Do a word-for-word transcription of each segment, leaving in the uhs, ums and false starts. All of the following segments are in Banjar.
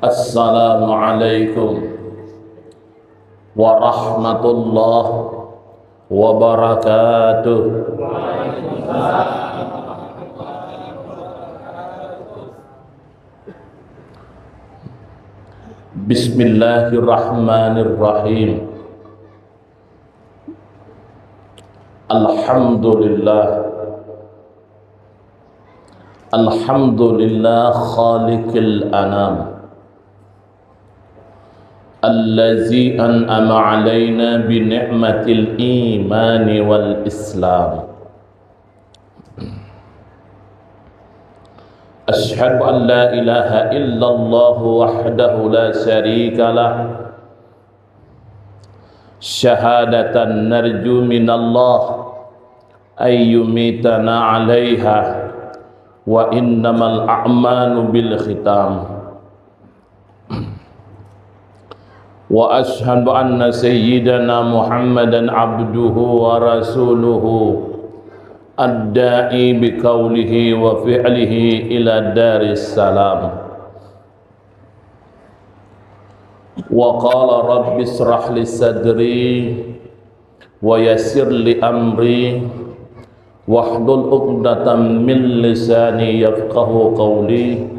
Assalamualaikum warahmatullahi wabarakatuh. Bismillahirrahmanirrahim. Alhamdulillah. Alhamdulillah khaliqil anam. Allazi an'ama alaina bi ni'matil imani wal islam. Asyhadu an la ilaha illallah wahdahu la syarika lah. Syahadatan narju minallah ayyumitana alaiha wa innamal a'malu bil khitam. Wa asyhadu anna sayyidana Muhammadan abduhu wa rasuluhu adda'i biqaulihi wa fi'lihi ila daris salam. Wa qala rabbi israh li sadri wa yassir li amri wahlul uqdatam min lisani yafqahu qawli.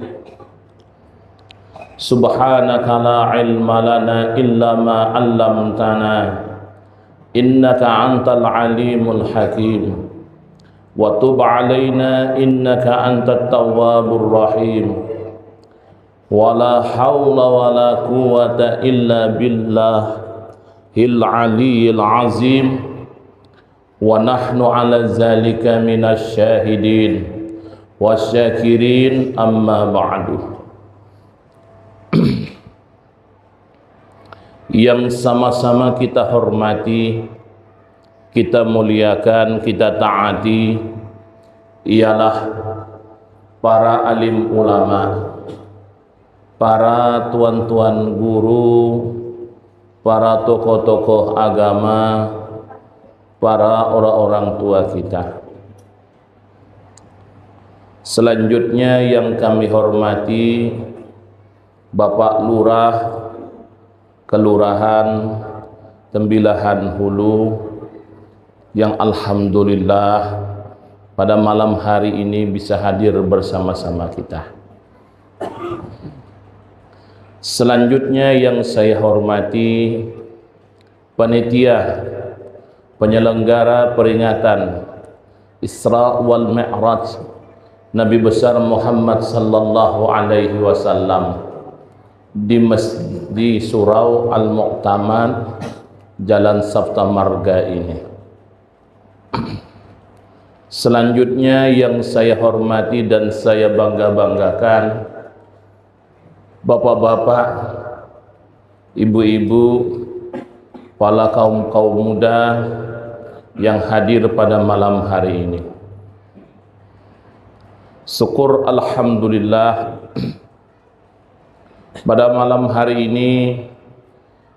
Subhanaka la ilma lana illa ma 'allamtana innaka antal alimul hakim. Wa tub alaina innaka antat tawwabur rahim. Wala haula wala quwwata illa billahil aliyyil azim. Wa nahnu ala zalika minasy syahidin wasyakirin, amma ba'du. Yang sama-sama kita hormati, kita muliakan, kita taati ialah para alim ulama, para tuan-tuan guru, para tokoh-tokoh agama, para orang-orang tua kita. Selanjutnya yang kami hormati Bapak Lurah Kelurahan Tembilahan Hulu yang alhamdulillah pada malam hari ini bisa hadir bersama-sama kita. Selanjutnya yang saya hormati panitia penyelenggara peringatan Isra wal Mi'raj Nabi besar Muhammad sallallahu alaihi wasallam di mes-, di Surau Al Muktamad, Jalan Sapta Marga ini. Selanjutnya yang saya hormati dan saya bangga-banggakan, bapak-bapak, ibu-ibu, para kaum-kaum muda yang hadir pada malam hari ini. Syukur alhamdulillah, pada malam hari ini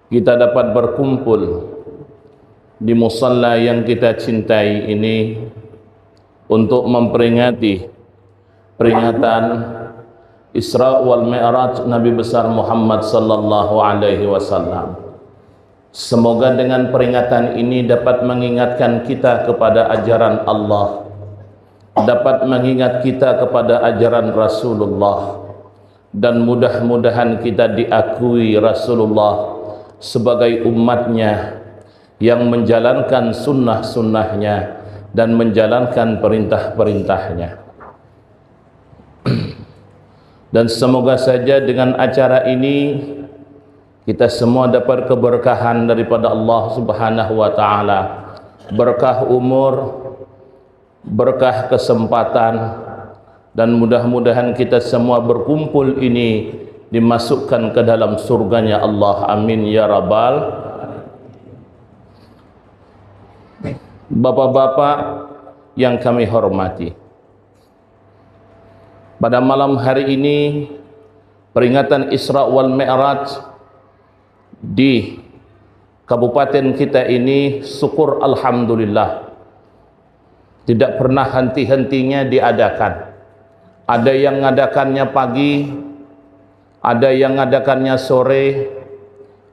kita dapat berkumpul di musalla yang kita cintai ini untuk memperingati peringatan Isra wal Mi'raj Nabi besar Muhammad sallallahu alaihi wasallam. Semoga dengan peringatan ini dapat mengingatkan kita kepada ajaran Allah, dapat mengingat kita kepada ajaran Rasulullah, dan mudah-mudahan kita diakui Rasulullah sebagai umatnya yang menjalankan sunnah-sunnahnya dan menjalankan perintah-perintahnya. Dan semoga saja dengan acara ini kita semua dapat keberkahan daripada Allah Subhanahu wa Ta'ala, berkah umur, berkah kesempatan, dan mudah-mudahan kita semua berkumpul ini dimasukkan ke dalam surganya Allah. Amin ya rabbal. Bapak-bapak yang kami hormati, pada malam hari ini peringatan Isra wal Mi'raj di kabupaten kita ini, syukur alhamdulillah, tidak pernah henti-hentinya diadakan. Ada yang ngadakannya pagi, Ada yang ngadakannya sore,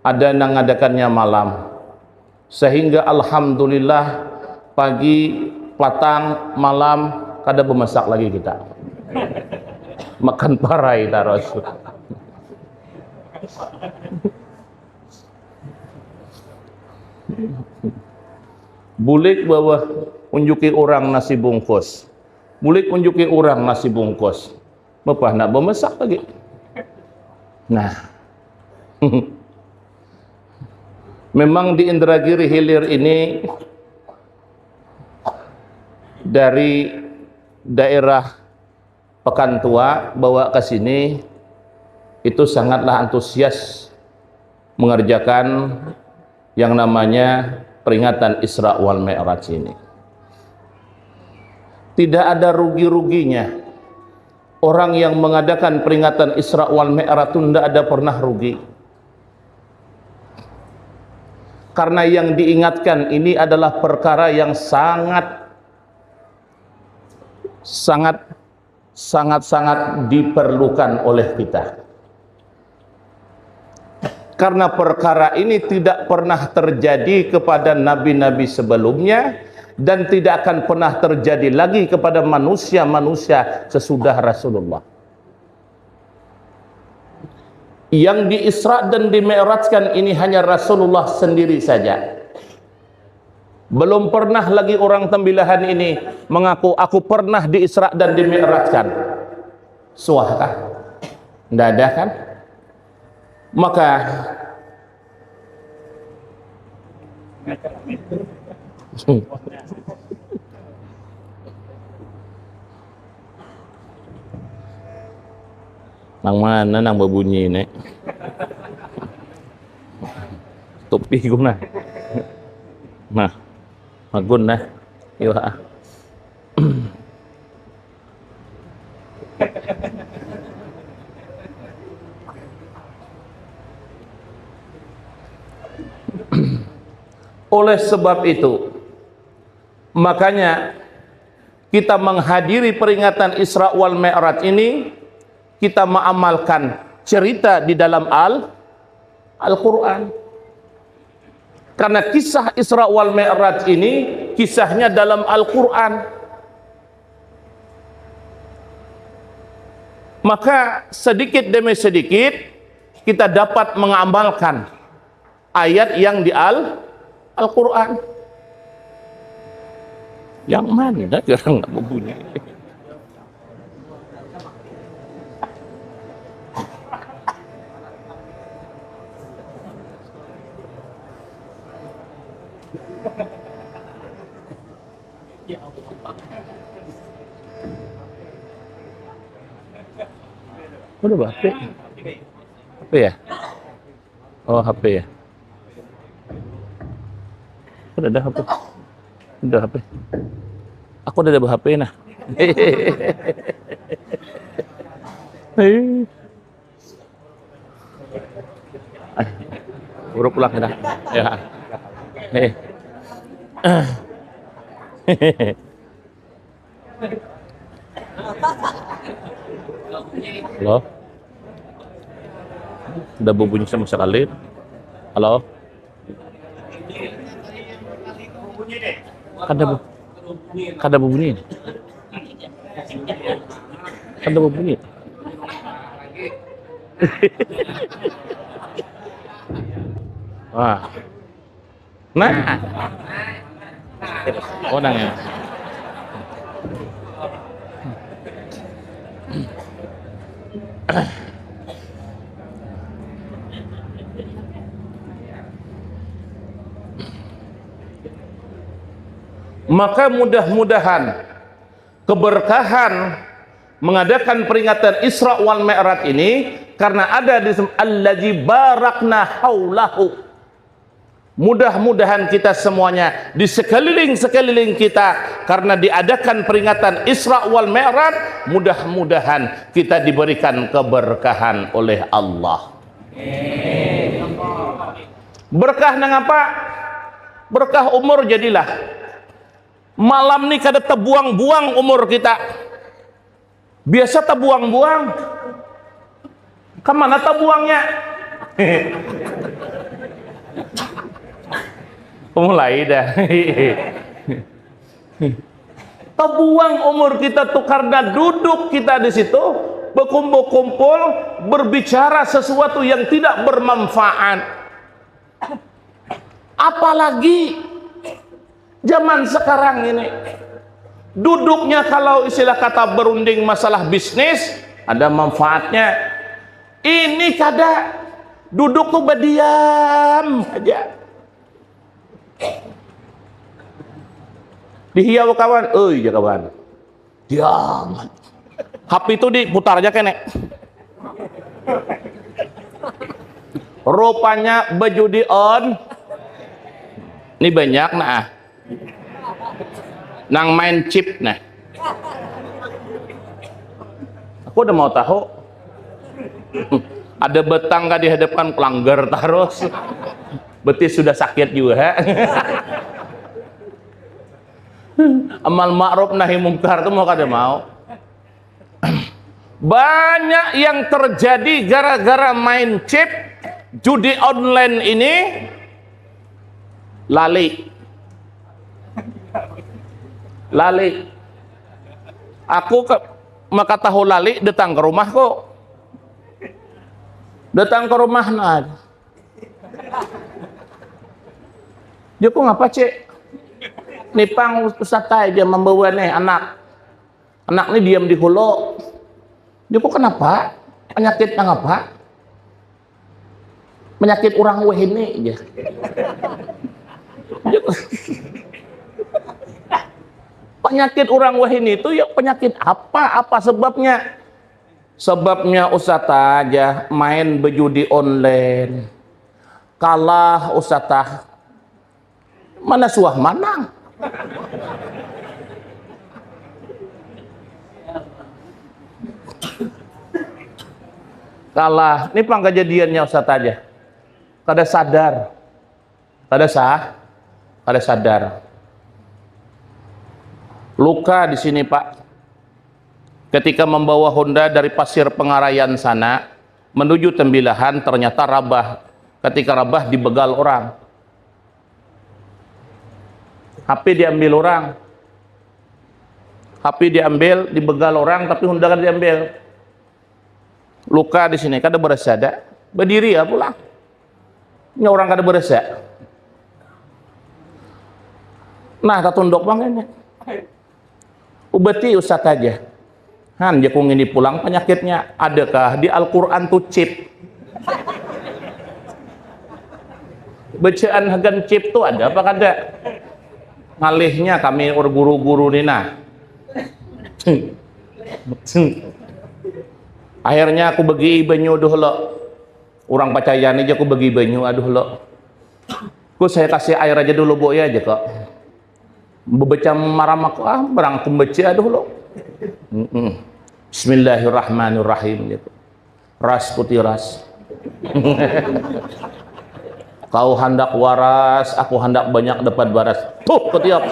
ada yang ngadakannya malam. Sehingga alhamdulillah, pagi, patang, malam, kada bemasak lagi kita. Makan parai terus. Bulik bawa, unjuki orang nasi bungkus. Bulik unjuki orang nasi bungkus. Bapa nak bemasak lagi. Nah. Memang di Indragiri Hilir ini, dari daerah Pekan Tua bawa ke sini, itu sangatlah antusias mengerjakan yang namanya peringatan Isra wal Mi'raj ini. Tidak ada rugi-ruginya. Orang yang mengadakan peringatan Isra wal Mi'raj itu tidak ada pernah rugi. Karena yang diingatkan ini adalah perkara yang sangat, sangat, sangat-sangat diperlukan oleh kita. Karena perkara ini tidak pernah terjadi kepada nabi-nabi sebelumnya dan tidak akan pernah terjadi lagi kepada manusia-manusia sesudah Rasulullah. Yang diisra dan dimi'rajkan ini hanya Rasulullah sendiri saja. Belum pernah lagi orang Tembilahan ini mengaku, "Aku pernah diisra dan dimi'rajkan." Suah kah? Ndak ada kan? Maka nang mana nang babunyi ni? Tupi ku nah. Nah, magun nah. Iwa. Oleh sebab itu, makanya kita menghadiri peringatan Isra wal Mi'raj ini, kita mengamalkan cerita di dalam Al Al-Quran. Karena kisah Isra wal Mi'raj ini kisahnya dalam Al-Quran. Maka sedikit demi sedikit kita dapat mengamalkan ayat yang di Al Al-Quran. Yang mana jarang nak berbunyi? Udah berapa? Apa ya? Oh, H P ya? Aku ada H P. Ada H P. Aku ada H P nah. Hei. Buru pulang kita. Ya. Hei. Halo? Tidak berbunyi sama sekali. Halo? Kada bu-, kada berbunyi. Kada berbunyi. Wah. Nah. Oh, nang ya. Maka mudah-mudahan keberkahan mengadakan peringatan Isra wal Mi'raj ini karena ada di sem-, allazi barakna haulahu. Mudah-mudahan kita semuanya di sekeliling-sekeliling kita, karena diadakan peringatan Isra wal Mi'raj, mudah-mudahan kita diberikan keberkahan oleh Allah. Berkah nangapa? Berkah umur jadilah. Malam ni kada tebuang-buang umur kita. Biasa tebuang-buang. Kemana tabuangnya? Mulai dah. Tabuang umur kita tuh karena duduk kita di situ, berkumpul-kumpul, berbicara sesuatu yang tidak bermanfaat. Apalagi zaman sekarang ini, duduknya, kalau istilah kata, berunding masalah bisnis, ada manfaatnya. Ini kada, duduk tuh berdiam aja. Dihiau kawan, oi, ja kawan. Diam. H P itu diputar aja kene. Rupanya bejudi on. Ini banyak nah. Nang main chip nah. Aku udah mau tahu. Ada betang kah dihadapkan, langgar terus. Betis sudah sakit juga. Amal ma'ruf nahi mungkar tuh mau kada mau. Banyak yang terjadi gara-gara main chip, judi online ini, lali. Lali. Aku ke, maka tahu lali datang ke rumahku. Datang ke rumah nah. Joko ngapa, Cik? Nipang ustaz aja membawa nih anak. Anak ini diam di hulu. Joko kenapa? Penyakitnya apa? Penyakit orang weh ini aja. Penyakit orang weh ini itu ya penyakit apa? Apa sebabnya? Sebabnya ustaz aja main bejudi online. Kalah ustaz ah. Mana suah manang? Kalah. Ini pang kejadiannya ustaz aja. Kada sadar. Kada sah. Kada sadar. Luka di sini, Pak. Ketika membawa Honda dari Pasir Pengarayan sana menuju Tembilahan, ternyata rabah. Ketika rabah, dibegal orang. H P diambil orang. H P diambil, dibegal orang, tapi Honda kada diambil. Luka di sini, kada berasa ada. Berdiri ya pulang. Ini orang kada berasa. Nah, tatunduk bang ini. Ubati ustaz aja. Han, jaku ngini pulang penyakitnya. Adakah di Al-Quran tuh chip? Bacaan hagan chip tuh ada apa kada? Ngalihnya kami ur guru-guru ni nah. Akhirnya aku bagi banyu dulu. Orang percaya nih aku bagi banyu aduh lo. Ku saya kasih air aja dulu bu ya aja kok. Bebeca maram aku ah barang kumbaca aduh lo. Mm-mm. Bismillahirrahmanirrahim gitu. Ras putih ras. Kau hendak waras, aku hendak banyak dapat baras. Tuh ketiak.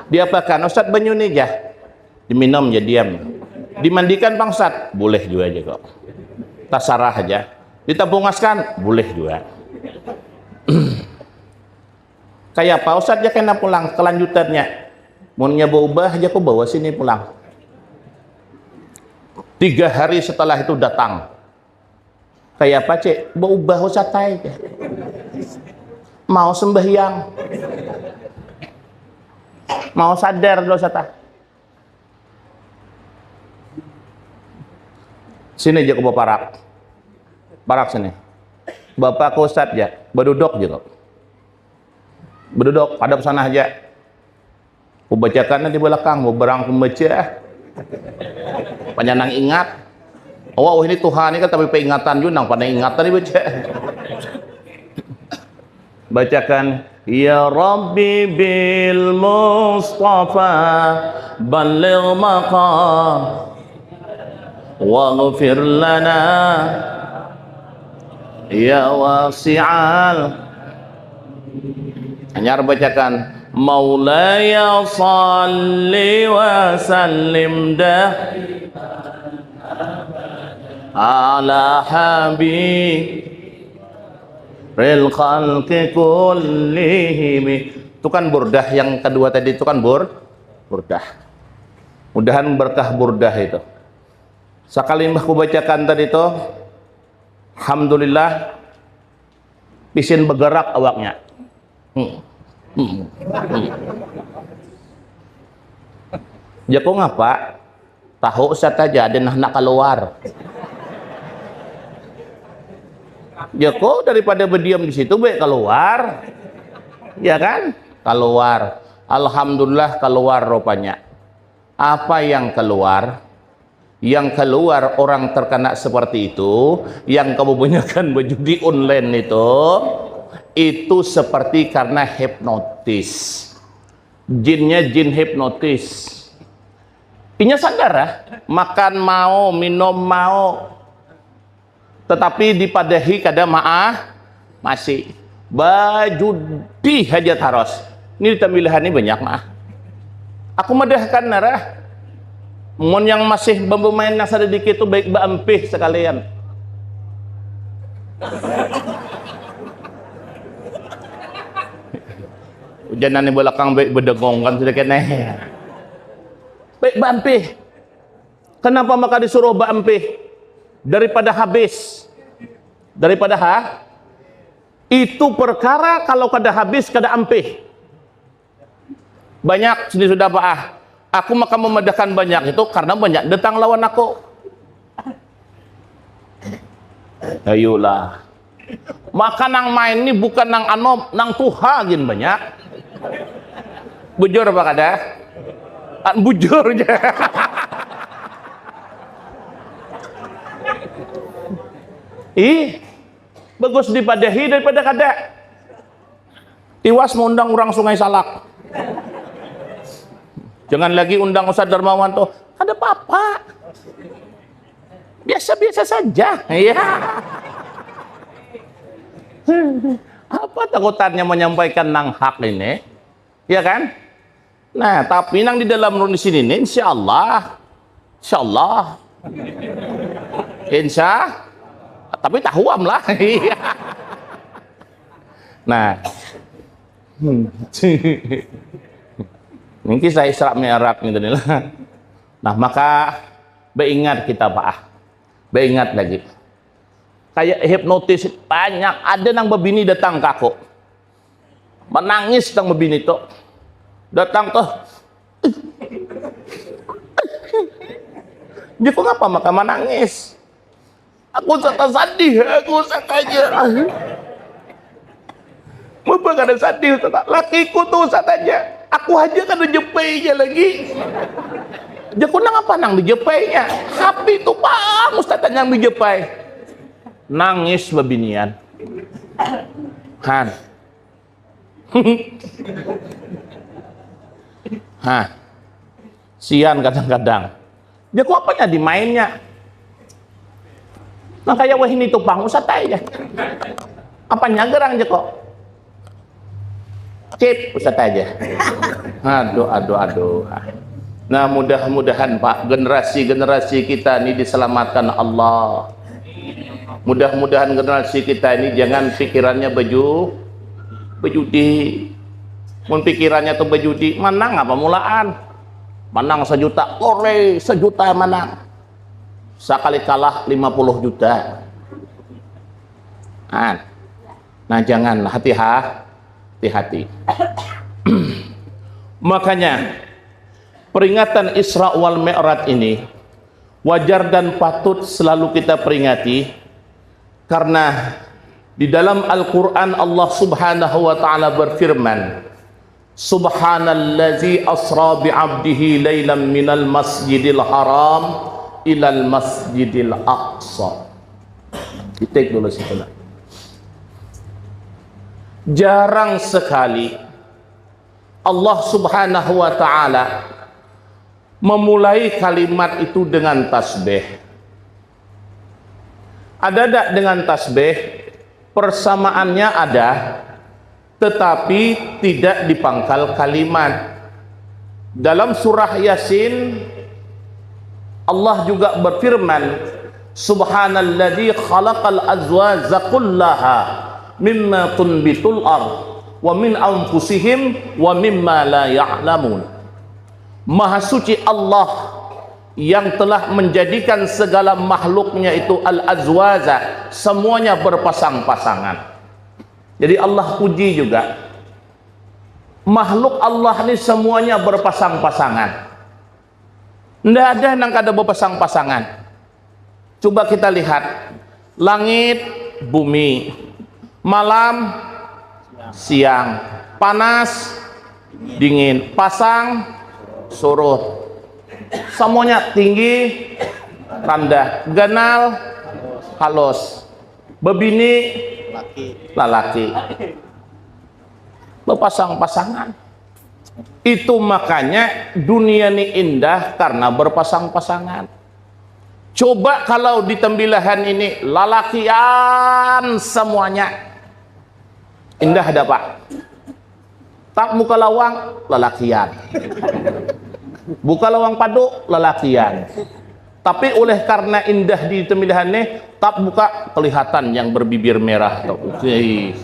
Diapakan Ustaz banyu ni jah? Diminum ya diam. Dimandikan bangsat? Boleh juga aja kok. Tasarah aja. Ditabungaskan? Boleh juga. Kayak apa Ustaz ya kena pulang kelanjutannya? Munnya berubah aja aku bawa sini pulang. Tiga hari setelah itu datang. Kayak apa cek? Berubah Ustaz ay. Mau sembahyang. Mau sadar dosa ta. Sini aja ku parak. Parak sini. Bapak ku Ustaz ya, beduduk juga. Beduduk, hadap sana aja. Ku bacakan di belakang, beberang ku baca. Panjanang ingat. Wah, oh, ini Tuhan ini kan tapi peringatan juga nang pandai ingatan dibaca. Bacakan, "Ya Rabbi bil Mustafa balligh maqam waghfir lana ya wasi'al." Hanyar bacakan, Maulaya salli wa sallim dah ala habib ril khalqi kullihimi. Itu kan burdah yang kedua tadi, itu kan bur burdah. Mudahan berkah burdah itu. Sakali mbah kubacakan tadi tuh, alhamdulillah, pisin bergerak awaknya. Hmm. Hmm. Hmm. Jaku ngapa? Tahu saja ada nah nak keluar. Jaku daripada berdiam di situ, baik keluar. Ya kan? Keluar. Alhamdulillah keluar rupanya. Apa yang keluar? Yang keluar orang terkena seperti itu, yang kebanyakan berjudi online itu, itu seperti karena hipnotis. Jinnya jin hipnotis. Inya sadar ya, makan mau, minum mau, tetapi dipadahi kada maah, masih bajudi haja taros. Ini di Tambilahan ini banyak maah. Aku madahkan narah. Mun yang masih bambu main nang sadikit tu baik baampih sekalian. Ujanan di belakang baik bedegong kan sudah kena. Baik baampih. Kenapa maka disuruh baampih? Daripada habis. Daripada ha? Itu perkara kalau kada habis, kada ampih. Banyak sini sudah, Pak, ah. Aku maka memedahkan banyak itu karena banyak datang lawan aku. Ayolah. Maka nang main ni bukan nang anom, nang tuha gin banyak. Bujur apa kada? Ah, bujur ja. Ih, bagus dipadahi daripada kada. Tiwas mengundang orang Sungai Salak. Jangan lagi undang Ustaz Darmawan tuh. Kada apa-apa. Biasa-biasa saja. Iya. Apa takutannya menyampaikan nang hak ini? Ya kan? Nah, tapi nang di dalam run di sini nih, insya Allah. Insya Allah. Insya, tapi tahuam lah. Iya. Nah. Hmm. Ini kisah Isra Mi'raj gitu nih lah. Nah, maka beingat kita, Pak. Beingat lagi. Kayak hipnotis, banyak. Ada nang babini datang ke aku. Menangis nang babini tuh. Datang tuh. Dia kok ngapa maka menangis? Aku sata sadih, aku sata aja. Mapa kada sadih, sata? Lakiku tuh sata aja. Aku aja kada jepainya lagi. Jaku nang apa nang dijepainya? Hapi tuh pang, Ustaz, yang dijepai. Nangis babinian. Han. Hah. Sian kadang-kadang. Jaku apanya dimainnya? Nang kaya wahini tu pang, Ustaz ai ja. Apanya gerang jaku? Cip, Ustaz ai ja. Aduh, aduh, aduh. Nah, mudah-mudahan, Pak, generasi-generasi kita ni diselamatkan Allah. Mudah-mudahan generasi kita ini jangan pikirannya baju bejudi. Mun pikirannya tuh bejudi, manang apa mulaan? Manang sejuta, ore, sejuta manang. Sakali kalah lima puluh juta. Nah, nah, jangan, hati-ha-, hati-hati. Makanya peringatan Isra wal Mi'raj ini wajar dan patut selalu kita peringati, karena di dalam Al-Quran Allah Subhanahu wa Ta'ala berfirman, "Subhanallazi asra bi'abdihi lailam minal masjidil haram ilal masjidil aqsa." Titik dulu situ, nah. Jarang sekali Allah Subhanahu wa Ta'ala memulai kalimat itu dengan tasbih. Ada tak dengan tasbih? Persamaannya ada, Tetapi tidak di pangkal kalimat. Dalam surah Yasin, Allah juga berfirman, "Subhanalladzi khalaqal azwaja kullaha mimma tunbitul ard wa min anfusihim wa mimma la ya'lamun." Maha suci Allah yang telah menjadikan segala makhluknya itu al-azwaja, semuanya berpasang-pasangan. Jadi Allah puji juga. Makhluk Allah ni semuanya berpasang-pasangan. Ndak ada nang kada bepasang-pasangan. Coba kita lihat. Langit, bumi. Malam, siang. Panas, dingin. Pasang, surut. Semuanya tinggi, rendah. Ganal, halus. Bebini, lalaki. Bepasang-pasangan. Itu makanya dunia ni indah karena berpasang-pasangan. Coba kalau di Tembilahan ini lalakian semuanya. Indah ada, Pak. Tak buka lawang, lalakian. Buka lawang padu, lalakian. Tapi oleh karena indah di Tembilahan ni, tak buka kelihatan yang berbibir merah tu. Oke.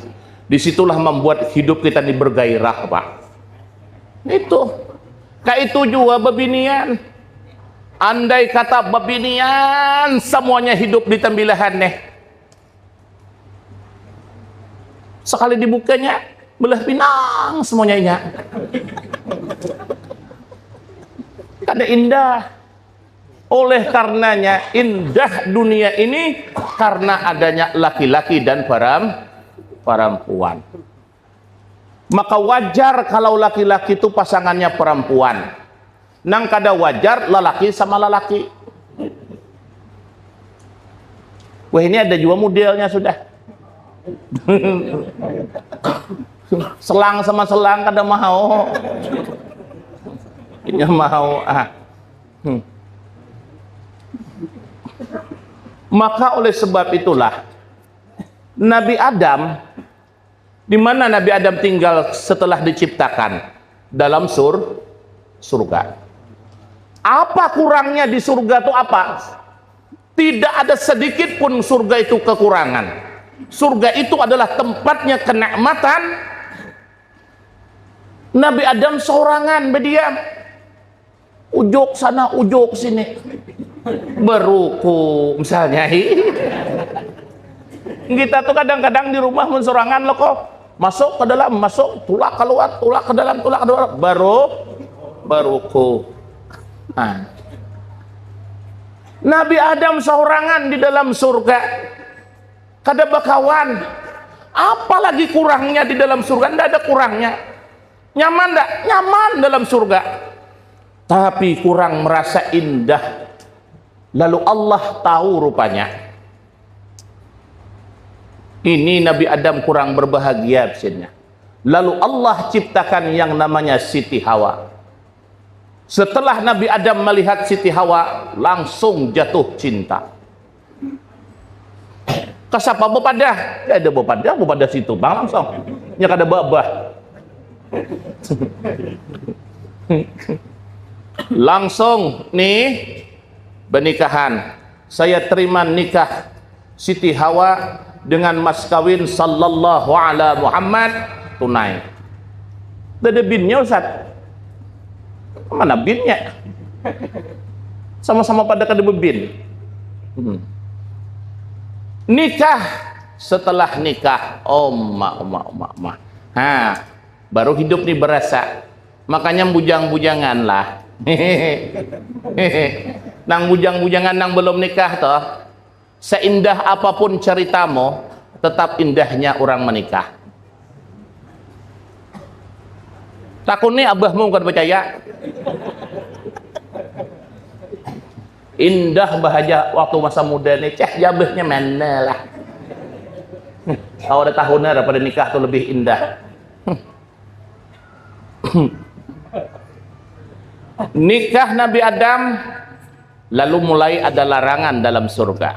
Disitulah membuat hidup kita ni bergairah, Pak. Itu. Kayak itu juga bebinian. Andai kata bebinian semuanya hidup di Tembilahan nih. Sekali dibukanya, belah pinang semuanya inya. Kada indah. Oleh karenanya indah dunia ini karena adanya laki-laki dan param-, perempuan. Maka wajar kalau laki-laki itu pasangannya perempuan. Nang kada wajar lelaki sama lelaki. Wah, ini ada juga modelnya sudah. Selang sama selang kada mau. Ini mau ah. Hmm. Maka oleh sebab itulah Nabi Adam, di mana Nabi Adam tinggal setelah diciptakan? Dalam sur-, surga. Apa kurangnya di surga itu apa? Tidak ada sedikit pun surga itu kekurangan. Surga itu adalah tempatnya kenikmatan. Nabi Adam seorangan berdiam. Ujuk sana, ujuk sini. Beruku misalnya. Kita tuh kadang-kadang di rumah mun sorangan lo kok. Masuk ke dalam, masuk, tulak keluar, tulak ke dalam, tulak ke luar. Baru, beruku. Nah. Nabi Adam seorangan di dalam surga. Kada bakawan. Apalagi kurangnya di dalam surga? Ndak ada kurangnya. Nyaman ndak? Nyaman dalam surga. Tapi kurang merasa indah. Lalu Allah tahu rupanya. Ini Nabi Adam kurang berbahagia maksudnya. Lalu Allah ciptakan yang namanya Siti Hawa. Setelah Nabi Adam melihat Siti Hawa, langsung jatuh cinta. Kasapa bepadah? Ya ada bepadah, bepadah situ bang langsung. Nya kada babah. Langsung nih bernikahan. Saya terima nikah Siti Hawa dengan mas kawin sallallahu ala Muhammad tunai. Dada binnya Ustaz. Mana binnya? Sama-sama pada kada bebin. Hmm. Nikah, setelah nikah, oma, oma, oma, oma. Ha, baru hidup nih berasa. Makanya bujang-bujangan lah. Nang bujang-bujangan nang belum nikah toh, seindah apapun ceritamu, tetap indahnya orang menikah. Takun nih abahmu kada percaya. Indah bahaja waktu masa muda nih, ceh jabahnya mana lah. Kalau ada tahunnya daripada nikah tuh lebih indah. Nikah Nabi Adam, lalu mulai ada larangan dalam surga.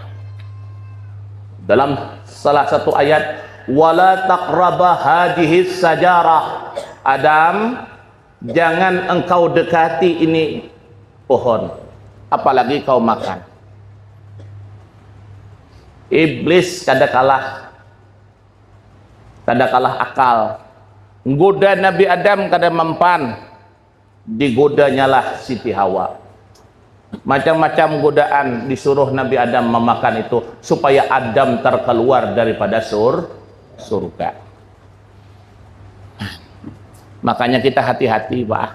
Dalam salah satu ayat, "Wala taqraba hadhihi sajarah." Adam, jangan engkau dekati ini pohon, apalagi kau makan. Iblis kada kalah, kada kalah akal. Goda Nabi Adam kada mempan, digodanyalah Siti Hawa. Macam-macam godaan disuruh Nabi Adam memakan itu supaya Adam terkeluar daripada sur surga. Makanya kita hati-hati, Pak.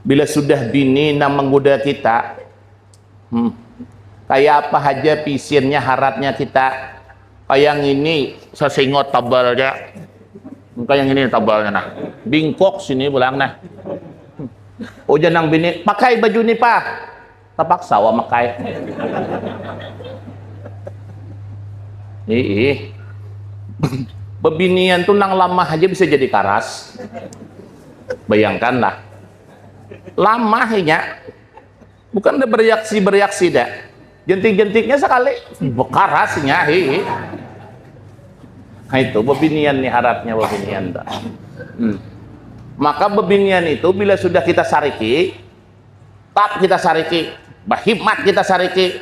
Bila sudah bini nang menggoda kita, hmm, kayak apa aja pisinnya, haratnya kita, kayak ini sesingot tabalnya, kayak ini tabalnya, nah, bingkok sini pulang, nah. Ujar nang bini, "Pakai baju ni, Pak." Terpaksa wa makai. Ih, bebinian tuh nang lamah aja bisa jadi karas. Bayangkanlah, lamah inya. Bukan ada bereaksi-bereaksi dah. Jentik-jentiknya sekali, bekaras inya, hi. Nah, itu bebinian nih haratnya, bebinian tuh. Hmm. Maka bebinian itu bila sudah kita sariki, tap kita sariki, bahimat kita sariki.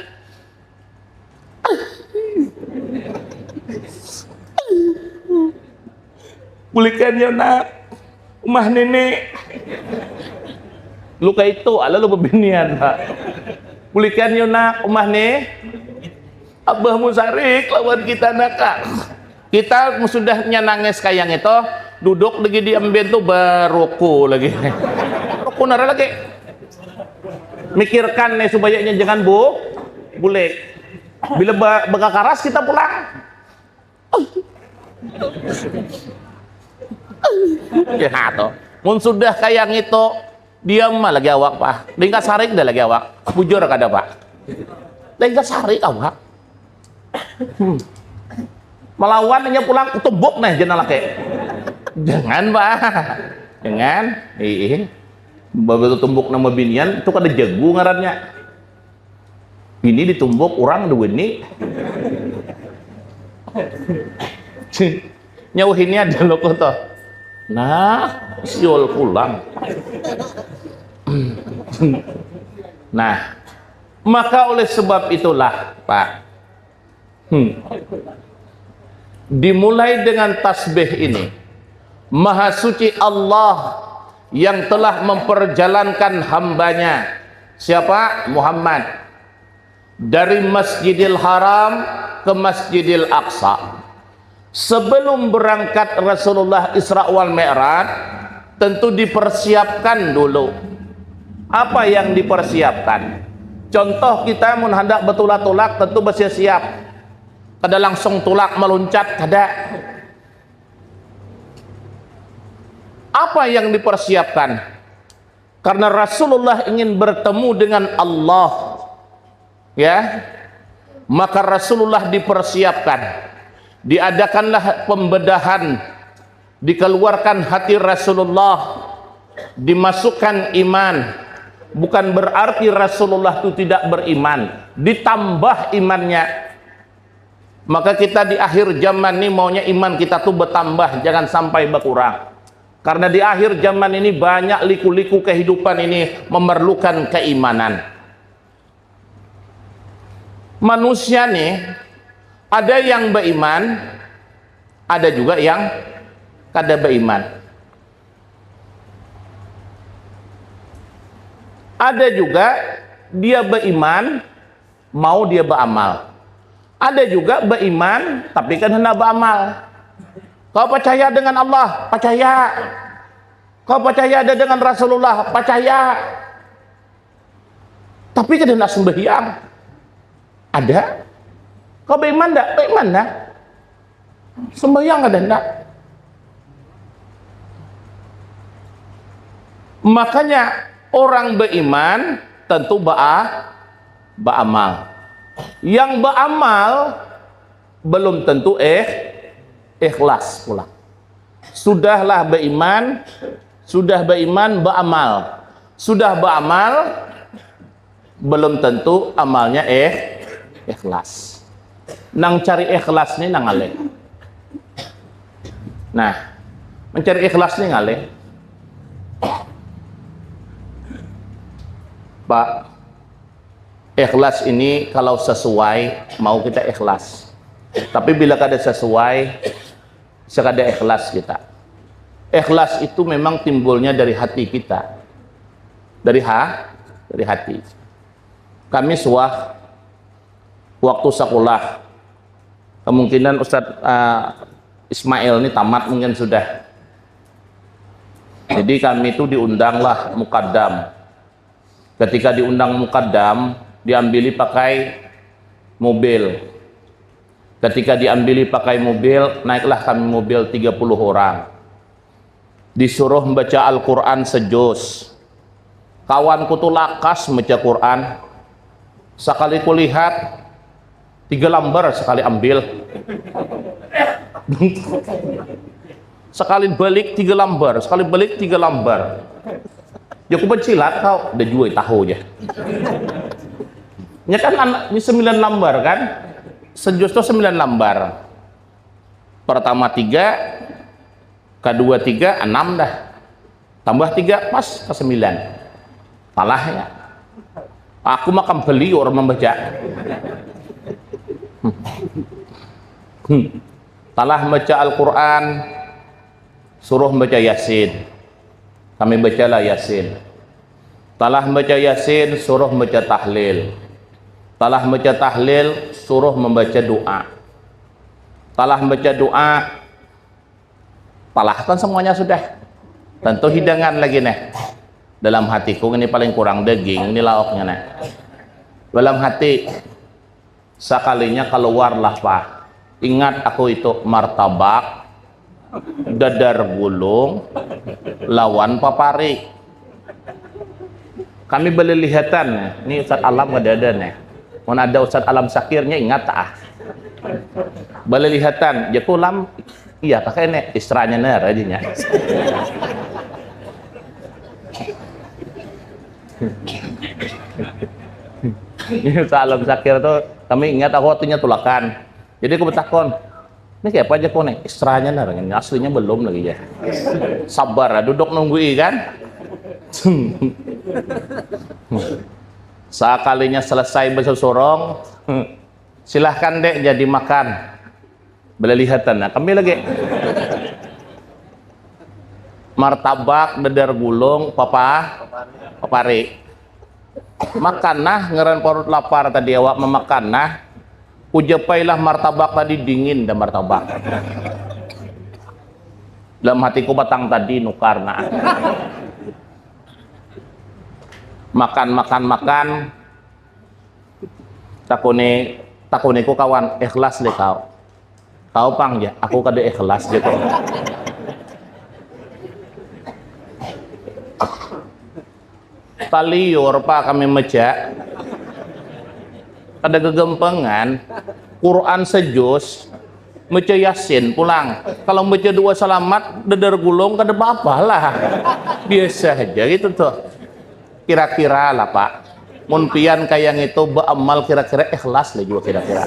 "Bulikan yo nak, umah nini." Lu kayak itu, ala lu bebinian, Pak. "Bulikan yo nak, umah ni. Abah musarik lawan kita nak, Kak." Kita sudah nyanangis kayang itu, duduk lagi di embin tuh beruku lagi. Ruku nara lagi. Mikirkan nih supaya jangan bu, bulik. Bila ba-, bakakaras kita pulang. Ya tuh. Mun sudah kayak ngitu, diam mah lagi awak, Pak. Dingka sarik dah lagi awak. Bujur kada, Pak. Dingka sarik awak. Hmm. Melawan inya pulang, tumbuk nah jenal laki. Jangan, Pak. Jangan. Ih. Babetul tumbuk nama binian, itu kada jagu ngarannya. Bini ditumbuk, urang duwini. Nyauh ini ada loko toh. Nah, siul pulang. Nah, maka oleh sebab itulah, Pak, hmm, dimulai dengan tasbih ini. Maha suci Allah yang telah memperjalankan hambanya. Siapa? Muhammad. Dari Masjidil Haram ke Masjidil Aqsa. Sebelum berangkat Rasulullah Isra wal Mi'raj, tentu dipersiapkan dulu. Apa yang dipersiapkan? Contoh, kita mun handak betulak-tulak, tentu bersiap-siap. Kada langsung tulak meluncat, kada. Apa yang dipersiapkan? Karena Rasulullah ingin bertemu dengan Allah, ya, maka Rasulullah dipersiapkan, diadakanlah pembedahan, dikeluarkan hati Rasulullah, dimasukkan iman. Bukan berarti Rasulullah itu tidak beriman, ditambah imannya. Maka kita di akhir zaman ini maunya iman kita tuh bertambah, jangan sampai berkurang. Karena di akhir zaman ini banyak liku-liku kehidupan ini memerlukan keimanan. Manusia nih, ada yang beriman, ada juga yang kada beriman. Ada juga dia beriman, mau dia beramal. Ada juga beriman, tapi kan hendak beramal. Kau percaya dengan Allah? Percaya. Kau percaya ada dengan Rasulullah? Percaya. Tapi kada hendak sembahyang. Ada. Kau beriman ndak? Beriman dah. Sembahyang kada hendak. Makanya orang beriman tentu ba-, beramal. Yang beramal belum tentu eh, ikhlas pula. Sudahlah beriman, sudah beriman, beramal. Sudah beramal, belum tentu amalnya eh, ikhlas. Nang cari ikhlas nih nang alih. Nah, mencari ikhlas ni ngalih. Pak, ikhlas ini kalau sesuai, mau kita ikhlas. Tapi bila kada sesuai, sekada ikhlas kita. Ikhlas itu memang timbulnya dari hati kita. Dari ha, dari hati. Kami suah waktu sekolah, kemungkinan Ustadz, eh, Ismail ini tamat mungkin sudah. Jadi kami itu diundanglah mukadam. Ketika diundang mukadam, diambili pakai mobil. Ketika diambili pakai mobil, naiklah kami mobil tiga puluh orang. Disuruh membaca Al-Quran sejus. Kawanku tu lakas membaca Quran. Sekali kulihat, tiga lambar sekali ambil. Sekali balik tiga lambar, sekali balik tiga lambar. Ya aku bercilat kau, ada jua tahu aja. Nya kan anak ini sembilan lambar kan? Sejus tuh sembilan lambar. Pertama tiga, kedua tiga, enam dah. Tambah tiga, pas ke sembilan. Talahnya. Aku makan beli orang membaca. Hmm. Talah membaca Al-Quran, suruh membaca Yasin. Kami bacalah Yasin. Talah membaca Yasin, suruh membaca tahlil. Talah membaca tahlil, suruh membaca doa. Talah membaca doa, talahkan semuanya sudah. Tentu hidangan lagi nih. Dalam hatiku ini paling kurang daging, ini lauknya nih. Dalam hati, sekalinya keluarlah, Pak. Ingat aku itu martabak, dadar gulung, lawan papari. Kami balilihatan, ini Ustadz Alam kada ada nih. Mun ada Ustadz Alam Syakirnya ingat ah. Balilihatan, jaku Lam, iya kakak ini istranya ner aja nya. Ini Ustadz Alam Syakir tuh kami ingat aku waktunya tulakan. Jadi aku bertakon, ini kayak apa aja kok nih? Istranya ner, ini aslinya belum lagi ya. Sabar, duduk nunggu i kan. Sekalinya selesai bersusurung, silahkan dek jadi makan. Belilihatan, nah, kami lagi. Martabak, dadar gulung, papa, papari. Makan nah, ngaran parut lapar tadi awak memakan nah. Kujapailah martabak tadi, dingin dah martabak. Dalam hatiku, batang tadi nukar nah. Makan, makan, makan. Takuni, takuni ku kawan, ikhlas deh kau. Kau pang ja, aku kada ikhlas ja kau. Taliur pa kami meja. Kada gegempengan. Quran sejus, meja Yasin pulang. Kalau meja doa selamat, dadar gulung kada apa-apa lah. Biasa aja gitu tuh. Kira-kira lah, Pak. Mun pian kaya ngitu baamal kira-kira ikhlas lah jua kira-kira.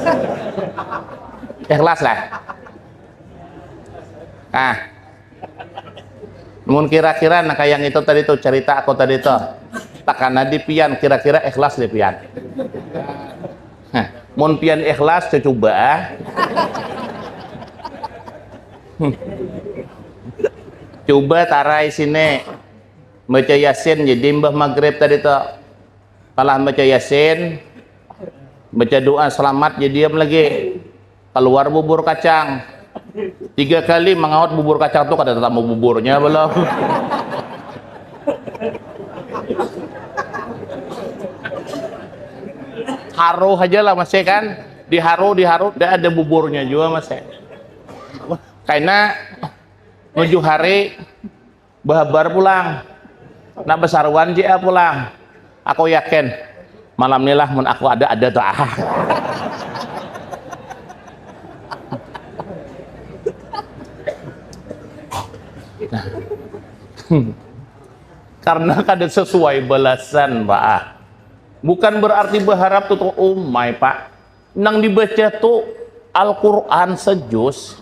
Ikhlas lah. Nah. Mun kira-kira nah kaya ngitu tadi tuh cerita aku tadi tuh. Takana di pian kira-kira ikhlas di pian. Nah, mun pian ikhlas cucuba. Cuba tarai sini. Baca Yasin jadi imbah maghrib tadi tuh. Talah baca Yasin, baca doa selamat jadi diam lagi. Keluar bubur kacang. Tiga kali mangaut bubur kacang tuh kada tetamu buburnya belum. Haru aja lah masih kan. Diharu, diharu, tidak ada buburnya juga masih. Karena menuju hari Bahabar pulang. Nak basaruan ja pulang. Aku yakin malam ni lah mun aku ada, ada tu ah. Karena kada sesuai balasan, Pak. Bukan berarti berharap tu, tu umai, Pak. Nang dibaca tu Al-Quran sejus.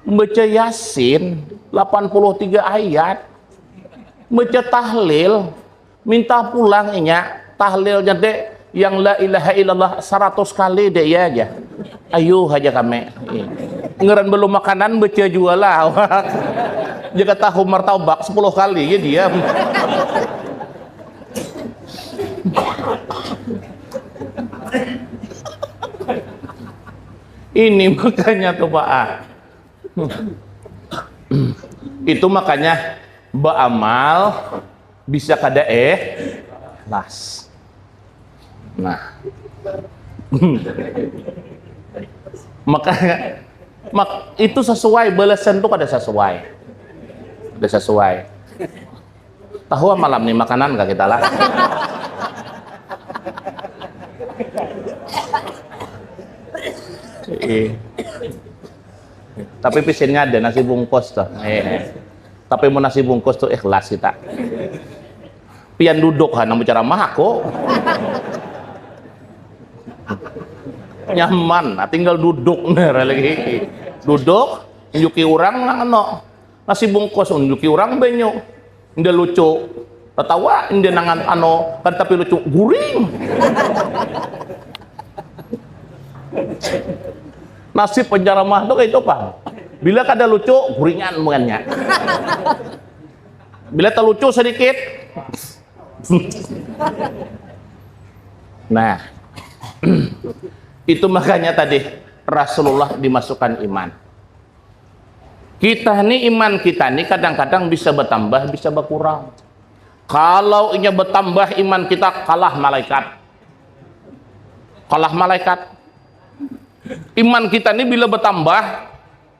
Baca Yasin delapan puluh tiga ayat. Baca tahlil, minta pulang inya tahlilnya dek yang la ilaha illallah seratus kali dek ya aja. Ayo aja kami. Ngaran belum makanan baca jua lah. Jika tahu martabak sepuluh kali ya diam. Ini makanya tuh Pak. Ah. Itu makanya beramal bisa kada eh las. Nah. Makanya mak, itu sesuai balasan tuh kada sesuai. Kada sesuai. Tahu malam nih makanan gak kita lah. Iya. Tapi pisinnya ada nasi bungkus tuh. Iya. Tapi mau nasi bungkus tuh ikhlas kita. Pian duduk ha nang bicara mah aku. Nyaman, nah, tinggal duduk nih lagi. Duduk, nyuki orang nang eno. Nasi bungkus unjuki orang banyu. Nda lucu. Tatawa nda nangan ano kan tapi lucu guring. Nasib penceramah tu kayak itu pang. Bila kada lucu guringan bukannya. Bila terlucu sedikit. Nah. Itu makanya tadi Rasulullah dimasukkan iman. Kita ni iman kita ni kadang-kadang bisa bertambah, bisa berkurang. Kalau inya bertambah iman kita kalah malaikat. Kalah malaikat. Iman kita ni bila bertambah,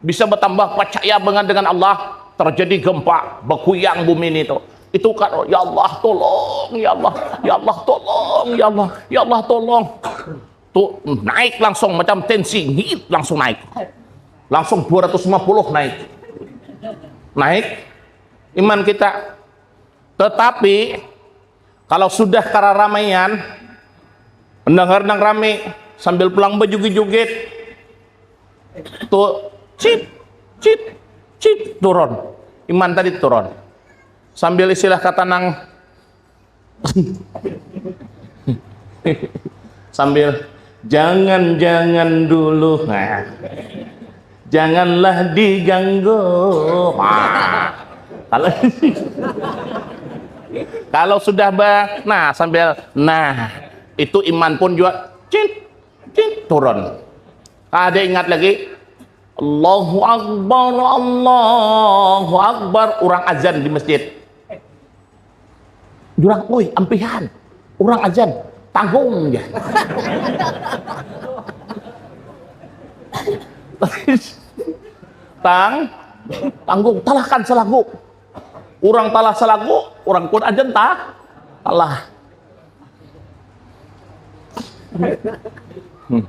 bisa bertambah percaya dengan dengan Allah, terjadi gempa, berkuyang bumi ini tuh. Itu kan ya Allah tolong, ya Allah, ya Allah tolong, ya Allah, ya Allah tolong. Tuh naik langsung macam tensi ngit langsung naik. Langsung dua ratus lima puluh naik. Naik iman kita. Tetapi kalau sudah kararamaian mendengar nang rame sambil pulang berjugit-jugit tuh cit cit cit turun iman tadi turun sambil istilah kata nang sambil jangan-jangan dulu nah, janganlah diganggu nah, kalau kalau sudah bah nah sambil nah itu iman pun juga cint cint turun ada ingat lagi Allahu Akbar Allahu Akbar orang azan di masjid Jurang, oi, ampihan. Orang ajan, tanggung ya. Tang, tanggung, talahkan selagu. Orang talah selagu, orang pun ajan ta, talah. Hmm.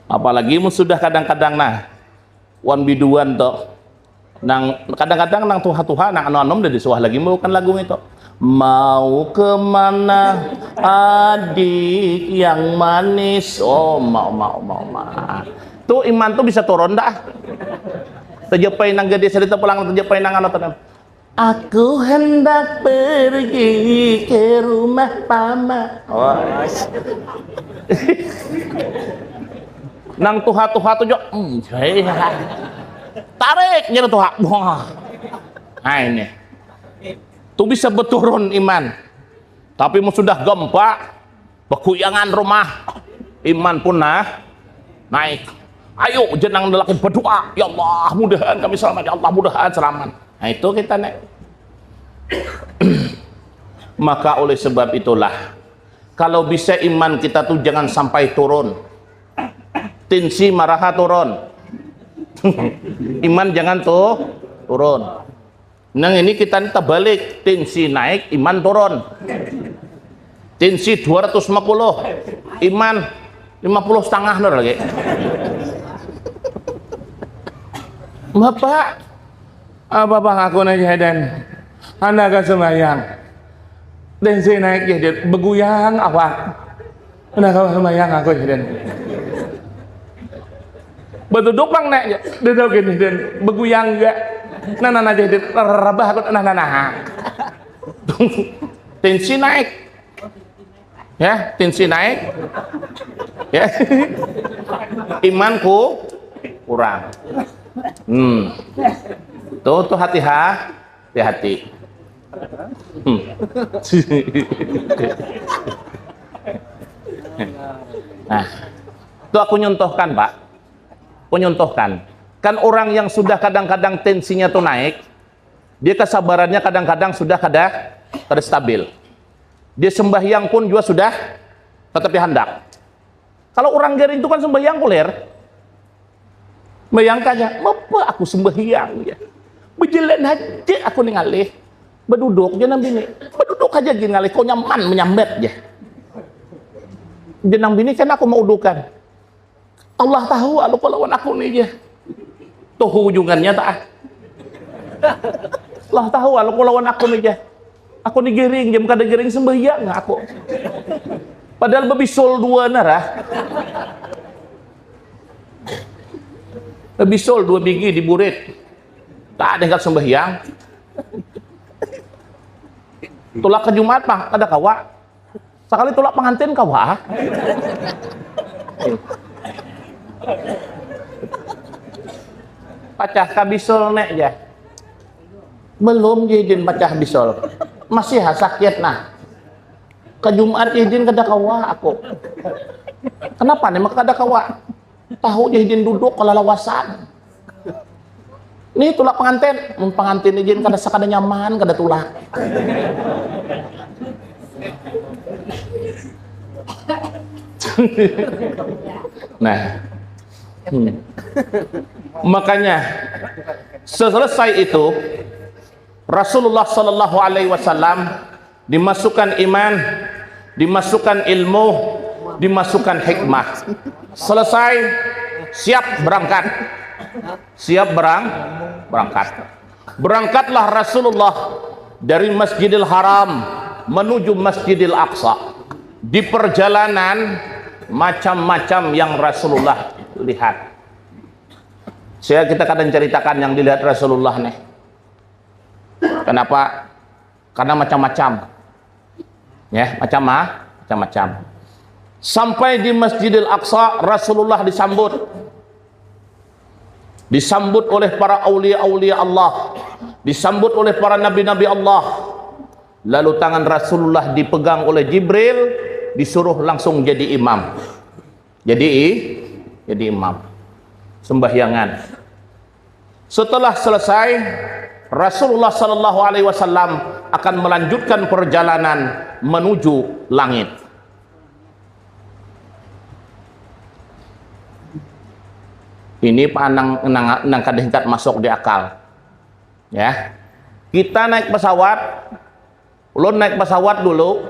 Apalagi mun sudah kadang-kadang nah, wan biduan tuh. Nang kadang-kadang nang tuha-tuha nang anu-anum dari suah lagi melakukan lagu itu. Mau kemana adik yang manis? Oh, mau mau mau mau. Tuh iman tuh bisa turun dah. Terjepai nang gede cerita pulang terjepai nang anu tenang. Aku hendak pergi ke rumah paman. Oh. Nang tuha-tuha tuh jo. Hmm, hei. Tarik jadi tuha. Wah. Nah ini. Tuh bisa berturun iman. Tapi mau sudah gempa, bekuyangan rumah, iman pun nah naik. Ayo jenang lelaki berdoa, ya Allah mudahan kami selamat, ya Allah mudahan selamat. Nah itu kita nek. Maka oleh sebab itulah kalau bisa iman kita tuh jangan sampai turun. Tinsi maraha turun. Iman jangan tuh turun. Nang ini kita ini terbalik, tensi naik, iman turun. Tensi dua ratus lima puluh, iman lima puluh setengah nur lagi. Bapak, apa bang aku naik hedan? Anak sembahyang. Tensi naik jadi beguyang apa? Nah kalau sembahyang aku ya dan Beduduk pang nek, dia tahu gini dan beguyang juga. Nah, nah, nah, jadi rabah aku, nah, nah, nah. Tensi naik. Ya, tensi naik. Ya. Imanku kurang. Hmm. Tuh, tuh, hati-hati. Hati-hati. Hmm. Nah, itu aku nyontohkan, Pak. Aku nyontohkan. Kan orang yang sudah kadang-kadang tensinya tuh naik, dia kesabarannya kadang-kadang sudah kada, kada stabil. Dia sembahyang pun juga sudah tetapi hendak. Kalau orang garing itu kan sembahyang kuler. Bayangkannya, "Mapa aku sembahyang, ya? Bejalan aja aku nih ngalih. Beduduk je nang bini. Beduduk aja gini ngalih. Kau nyaman menyambat, ya?" Jenang bini kan aku mau udukan. Allah tahu alu lawan aku nih, ya. Tuh ujungannya tak. Allah tahu alu lawan aku nih, ya. Aku ni giring, jam kada giring sembahyang aku. Padahal bebisul dua narah. Bebisul dua bigi di burit. Tak ada yang sembahyang. Tulak ke Jumat, Pak, kada kawa. Sekali tulak pengantin kawa. Pacah kabisul nek ya. Belum jijin pacah bisul. Masih ha sakit nah. Ke Jumat jijin kada kawa aku. Kenapa nih maka kada kawa? Tahu jijin duduk kalau lawasan. Nih tulak pengantin, mun pengantin jijin kada sakada nyaman kada tulak. Nah, hmm. Makanya selesai itu Rasulullah Shallallahu Alaihi Wasallam dimasukkan iman, dimasukkan ilmu, dimasukkan hikmah. Selesai, siap berangkat. Siap berang, berangkat. Berangkatlah Rasulullah dari Masjidil Haram menuju Masjidil Aqsa. Di perjalanan macam-macam yang Rasulullah lihat. Saya kita kadang ceritakan yang dilihat Rasulullah nih. Kenapa? Karena macam-macam. Ya, macam ah, macam-macam. Sampai di Masjidil Aqsa, Rasulullah disambut. Disambut oleh para aulia-aulia Allah, disambut oleh para nabi-nabi Allah. Lalu tangan Rasulullah dipegang oleh Jibril, disuruh langsung jadi imam. Jadi jadi imam. Sembahyangan. Setelah selesai, Rasulullah Shallallahu Alaihi Wasallam akan melanjutkan perjalanan menuju langit. Ini panang nang, nang kada hingkat masuk di akal. Ya. Kita naik pesawat, ulun naik pesawat dulu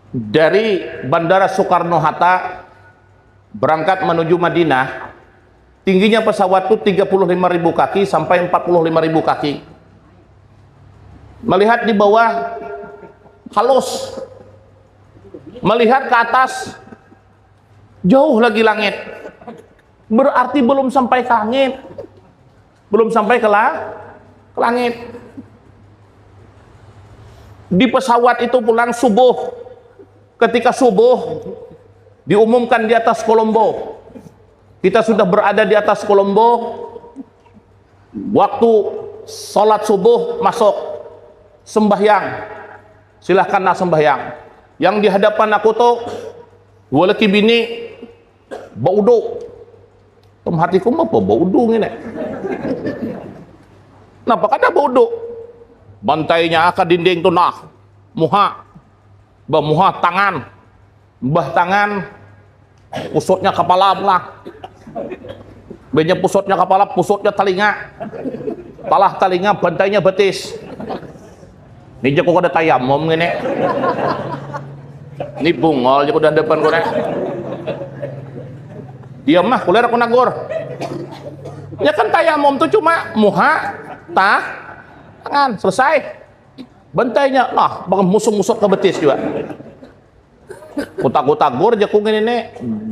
dari Bandara Soekarno Hatta berangkat menuju Madinah. Tingginya pesawat itu tiga puluh lima ribu kaki sampai empat puluh lima ribu kaki. Melihat di bawah halus. Melihat ke atas jauh lagi langit. Berarti belum sampai ke langit. Belum sampai ke, la- ke langit. Di pesawat itu pulang subuh. Ketika subuh diumumkan di atas Kolombo. Kita sudah berada di atas Kolombo. Waktu salat subuh masuk, sembahyang. Silahkanlah sembahyang. Yang di hadapan aku tu dua laki bini baudu. Tem hatiku apa baudu ngini? Napa kada baudu? Bantainya ka dinding tu nah. Muha. Bah muha tangan. Bah tangan, pusutnya kapala pulang. Benya pusutnya kapala, pusutnya talinga. Palah talinga, bantainya batis. Ni jaku kada tayamum ngini. Ni bungol jaku dah depan ku nih. Diam mah, kulir aku nagur. Ya kan tayamum tu cuma muha, tah, tangan, selesai. Bantainya, nah, musuk-musuk ke betis juga. Kutagur-tagur jaku ngini nih,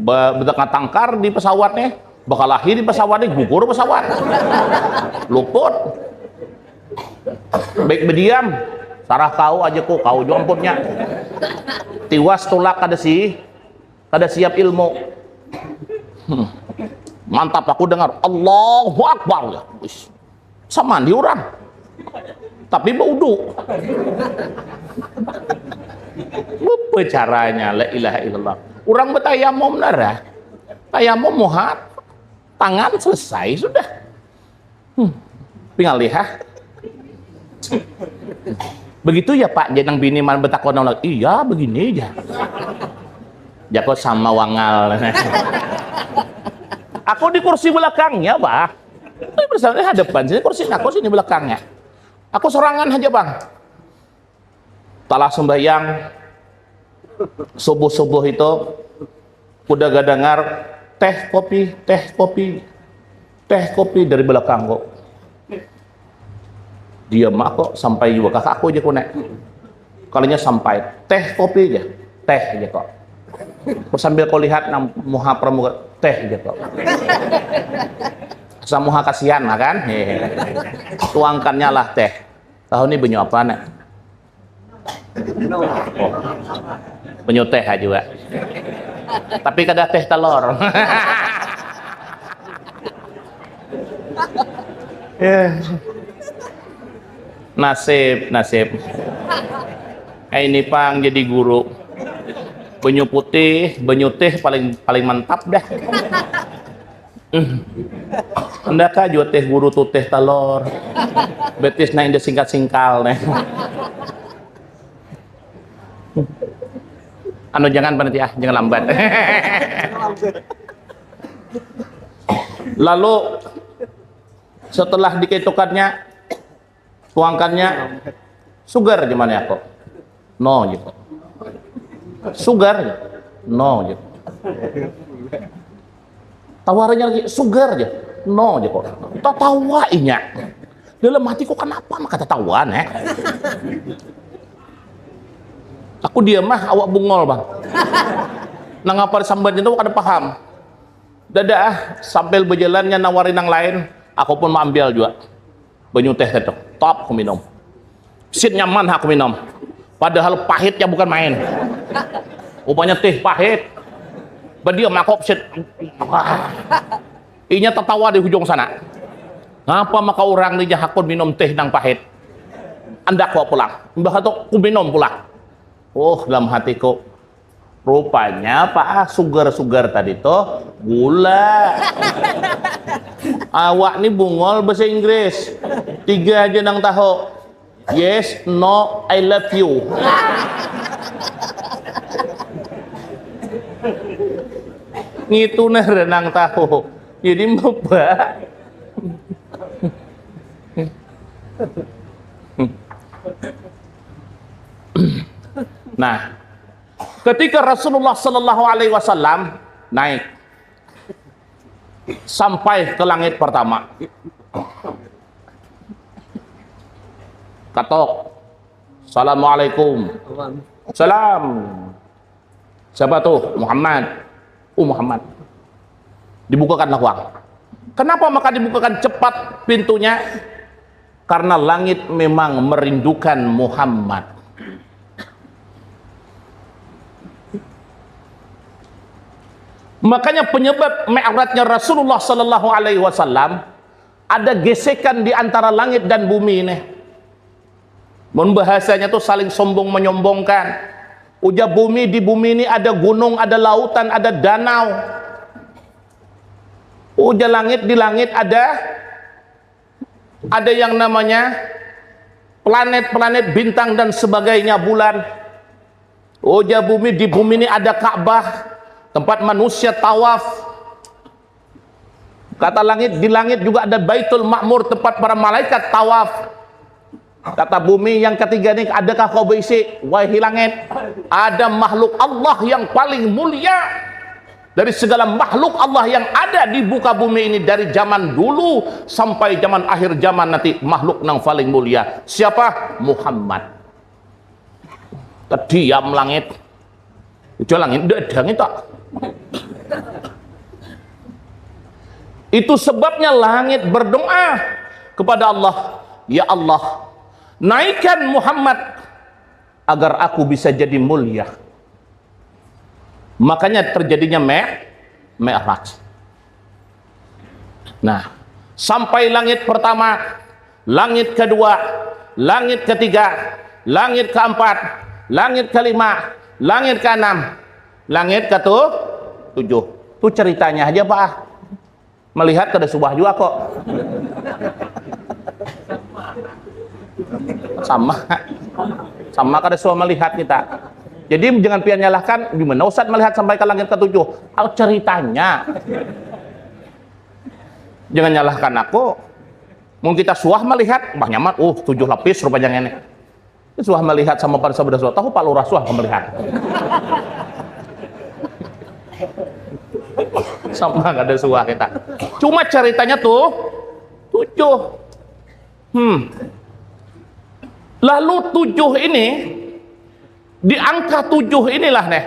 ba- betengah tangkar di pesawat nih. Bakalahi di pesawat ni, gugur pesawat. Luput. Baik bediam, sarah kau aja ku, kau jua amputnya. Tiwas tulak kada si, kada siap ilmu. Hmm. Mantap aku dengar, Allahu Akbar ya. Wis. Samandi urang. Tapi baudu. Apa caranya? La ilaha illallah. Urang betayamum nara. Tayamum muhat. Tangan selesai sudah. Hmm. Pingalih ha. Begitu ya Pak, jadi nang bini man betakon nang lagi, iya begini aja. Jako sama wangal. Aku di kursi belakangnya, Bah. Ini bersama hadapan sini kursi aku sini belakangnya. Aku sorangan aja, Bang. Talah sembahyang subuh-subuh itu udah gadangar teh kopi, teh kopi, teh kopi dari belakang kok. Dia mah kok sampai juga kakak aku aja kok nek. Kalinya sampai teh kopi aja, teh aja kok. Kok sambil kau lihat nang muha pramuka teh aja kok. Samuha kasihan lah kan. Hehe. Tuangkannya lah teh. Tahu nih banyu apa nek? Oh. Banyu teh aja juga. Tapi kada teh telur. Ya. Nasib, nasib. Eh, ini pang jadi guru. Banyu putih, banyu teh paling paling mantap dah. Hmm. Ndak kah jua teh guru tu teh talor. Betis nah indah singkat-singkal nih. Anu jangan panitia, jangan lambat. Lalu setelah diketukannya, tuangkannya, sugar gimana aku? No gitu. Sugar gitu. No gitu. Tawarannya lagi sugar aja. No aja kok. Tatawa inya. Dalam hatiku kenapa maka tatawa nih? Aku dia mah awak bungol bang. Nang apa disambatnya tuh kada paham. Dada ah sambil berjalannya nawari nang lain, aku pun maambil juga. Banyu teh itu, top aku minum. Sit nyaman aku minum. Padahal pahitnya bukan main. Rupanya teh pahit. Badia makok sit. Wah. Inya tertawa di hujung sana. Ngapa maka orang ni jahakun minum teh nang pahit? Andak kau pulang. Mbah tu ku minum pulang. Oh, dalam hatiku. Rupanya apa ah sugar-sugar tadi tuh gula. Awak ni bungol bahasa Inggris. Tiga aja nang tahu. Yes, no, I love you. Ngitu nah nang tahu. Jadi mbak. Nah, ketika Rasulullah Shallallahu Alaihi Wasallam naik sampai ke langit pertama, katok, assalamualaikum, salam, siapa tuh? Muhammad. Oh Muhammad. Dibukakanlah uang. Kenapa maka dibukakan cepat pintunya? Karena langit memang merindukan Muhammad. Makanya penyebab mi'rajnya Rasulullah Sallallahu Alaihi Wasallam ada gesekan di antara langit dan bumi ini. Mun bahasanya tuh saling sombong menyombongkan. Ujar bumi, di bumi ini ada gunung, ada lautan, ada danau. Ujar langit, di langit ada ada yang namanya planet-planet, bintang dan sebagainya, bulan. Ujar bumi, di bumi ini ada Ka'bah, tempat manusia tawaf. Kata langit, di langit juga ada Baitul Ma'mur, tempat para malaikat tawaf. Kata bumi yang ketiga ni, adakah kau berisi? Wahai langit, ada makhluk Allah yang paling mulia dari segala makhluk Allah yang ada di muka bumi ini, dari zaman dulu sampai zaman akhir zaman nanti, makhluk nang paling mulia. Siapa? Muhammad. Terdiam langit. Ujar langit, ndak ada langit tak. Itu sebabnya langit berdoa kepada Allah, "Ya Allah, naikkan Muhammad agar aku bisa jadi mulia." Makanya terjadinya me Mi'raj. Nah, sampai langit pertama, langit kedua, langit ketiga, langit keempat, langit kelima, langit keenam, langit ketujuh. Itu ceritanya aja, Pak. Melihat kada suah juga kok. Sama. Sama kada suah melihat kita. Jadi jangan pian nyalahkan, "Di mana Ustaz melihat sampai ke langit ketujuh?" Oh, ceritanya. Jangan nyalahkan aku. Mun kita suah melihat, bah nyaman, uh, tujuh lapis rupanya ini. Suah melihat sama pada sabda suah, tahu Pak Lurah suah melihat. Sama kada suah kita. Cuma ceritanya tuh tujuh. Hmm. Lalu tujuh ini, di angka tujuh inilah nih,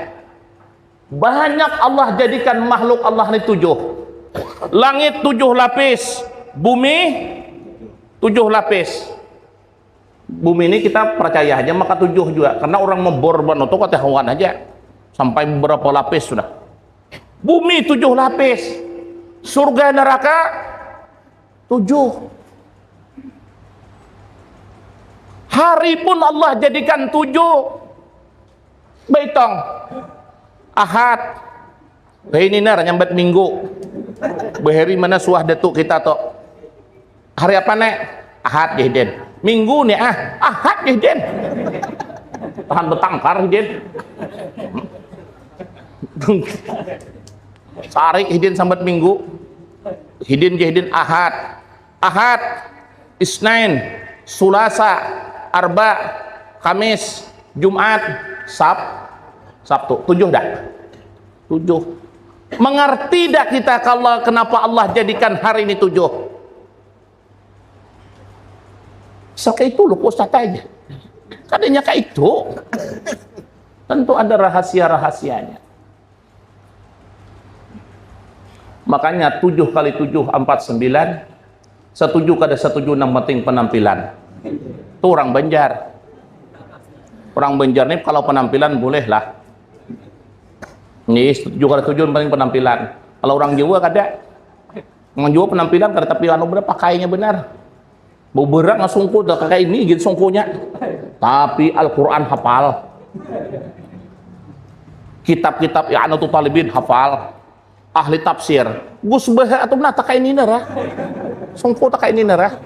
banyak Allah jadikan makhluk Allah ini tujuh. Langit tujuh lapis, bumi tujuh lapis. Bumi ini kita percaya aja maka tujuh juga, karena orang membor bano tu katahuan aja sampai berapa lapis sudah. Bumi tujuh lapis, surga neraka tujuh. Hari pun Allah jadikan tujuh. Baitong, Ahad. Hei, ini nar nyambat Minggu. Bahari mana suah datu kita to? Hari apa, Nek? Ahad, jahidin. Minggu nih ah, Ahad, jahidin. Tahan betangkar, jahidin. Sari, jahidin sambat Minggu. Hidin, jahidin Ahad. Ahad, Isnin, Sulasa, Arba, Kamis, Jumat, Sab, Sabtu. Tujuh dah. Tujuh. Mengerti dah kita kalau kenapa Allah jadikan hari ini tujuh? Saka itu lu Ustaz aja. Kadanya kayak itu. Tentu ada rahasia-rahasianya. Makanya tujuh kali tujuh, empat sembilan. Setuju kada setuju, nang penting penampilan. Itu orang Banjar. Orang Banjar nih kalau penampilan boleh lah. Nih setuju kada setuju, nang penting penampilan. Kalau orang Jawa kada. Orang Jawa penampilan kada, tapi anu benar, pakainya benar. Beberang sungku dah kayak ini gitu sungkunya. Tapi Al-Quran hafal. Kitab-kitab ya anu tuh talibin hafal. Ahli tafsir. Gus Baha atau mana tak kayak ini nara. Sungku tak kayak ini nara.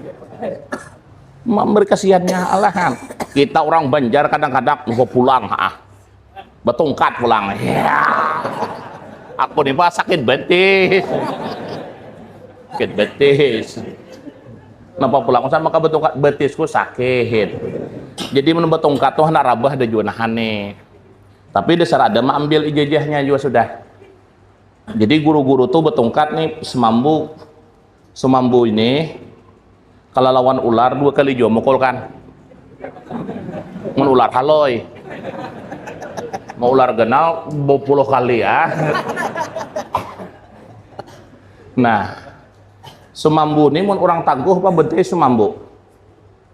Memberi kasihannya alahan. Kita orang Banjar kadang-kadang mau pulang ah. Betungkat pulang. Ya. Aku nih Pak sakit betis. Sakit betis. Kenapa pulang? Sama ke betungkat, betisku sakit. Jadi menurut betungkat tuh anak rabah ada juga nahan nih. Tapi dasar ada ambil ijazahnya juga sudah. Jadi guru-guru tuh betungkat nih semambu. Semambu ini kalau lawan ular dua kali juga mukul kan. Mun ular haloi. Mau ular ganal berpuluh kali ya. Nah, semambu ini mun orang taguh apa bentai semambu.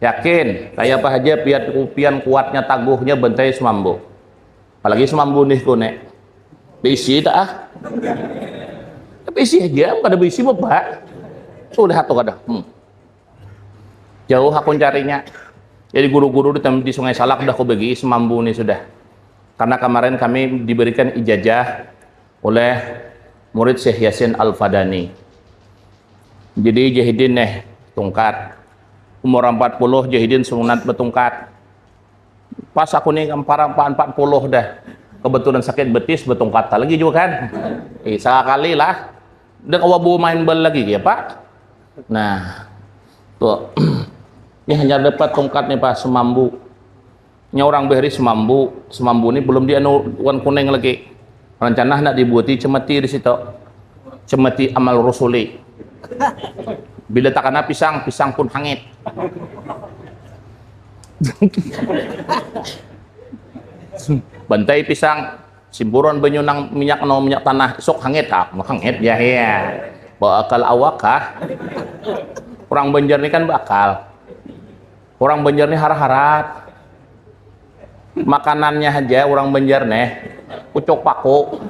Yakin, kayak apa aja pian, pian kuatnya taguhnya bentai semambu. Apalagi semambu nih kone. Bisi tak ah. Bisi aja, kada bisi bapak. Sudah tuh kada. Hmm. Jauh aku carinya. Jadi guru-guru di, di Sungai Salak dah aku bagi semambu nih sudah. Karena kemarin kami diberikan ijazah oleh murid Syekh Yasin Al-Fadani. Jadi Jahidin nih tungkat. Umur empat puluh Jahidin sunat betungkat. Pas aku nih empat puluh dah. Kebetulan sakit betis betungkat lagi juga kan. Eh, sekali lah. Udah kawa bawa main bal lagi ya Pak. Nah, tuh. Ini hanya dapat tungkat nih Pak semambu. Nya orang bahari semambu, semambu ni belum dianu wan kuning lagi. Rencana nak dibuati cemeti di situ. Cemeti amal rusuli. Bila takana pisang, pisang pun hangit. Bantai pisang, simpuran banyu nang minyak nang minyak tanah, isuk hangit, ah, hangit ya ya. Baakal awak kah? Orang Banjar ni kan baakal. Orang Banjar ni harat-harat. Makanannya haja orang Banjar neh, pucuk paku.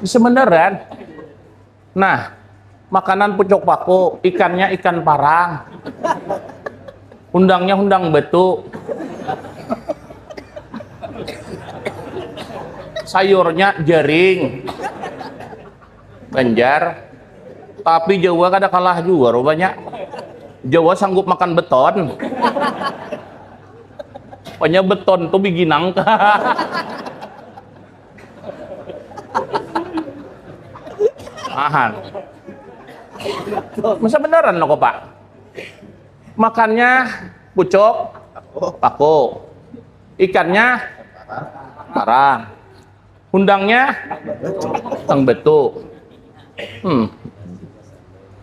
Sebenarnya. Nah, makanan pucuk paku, ikannya ikan parang. Hundangnya hundang batu. Sayurnya jaring. Banjar. Tapi Jawa kada kalah juga rupanya. Jawa sanggup makan beton. Pokoknya beton tuh biginang. Ahan. Masa beneran lo, Pak? Makannya pucuk, paku. Ikannya parang. Hundangnya tang betu. Hmm.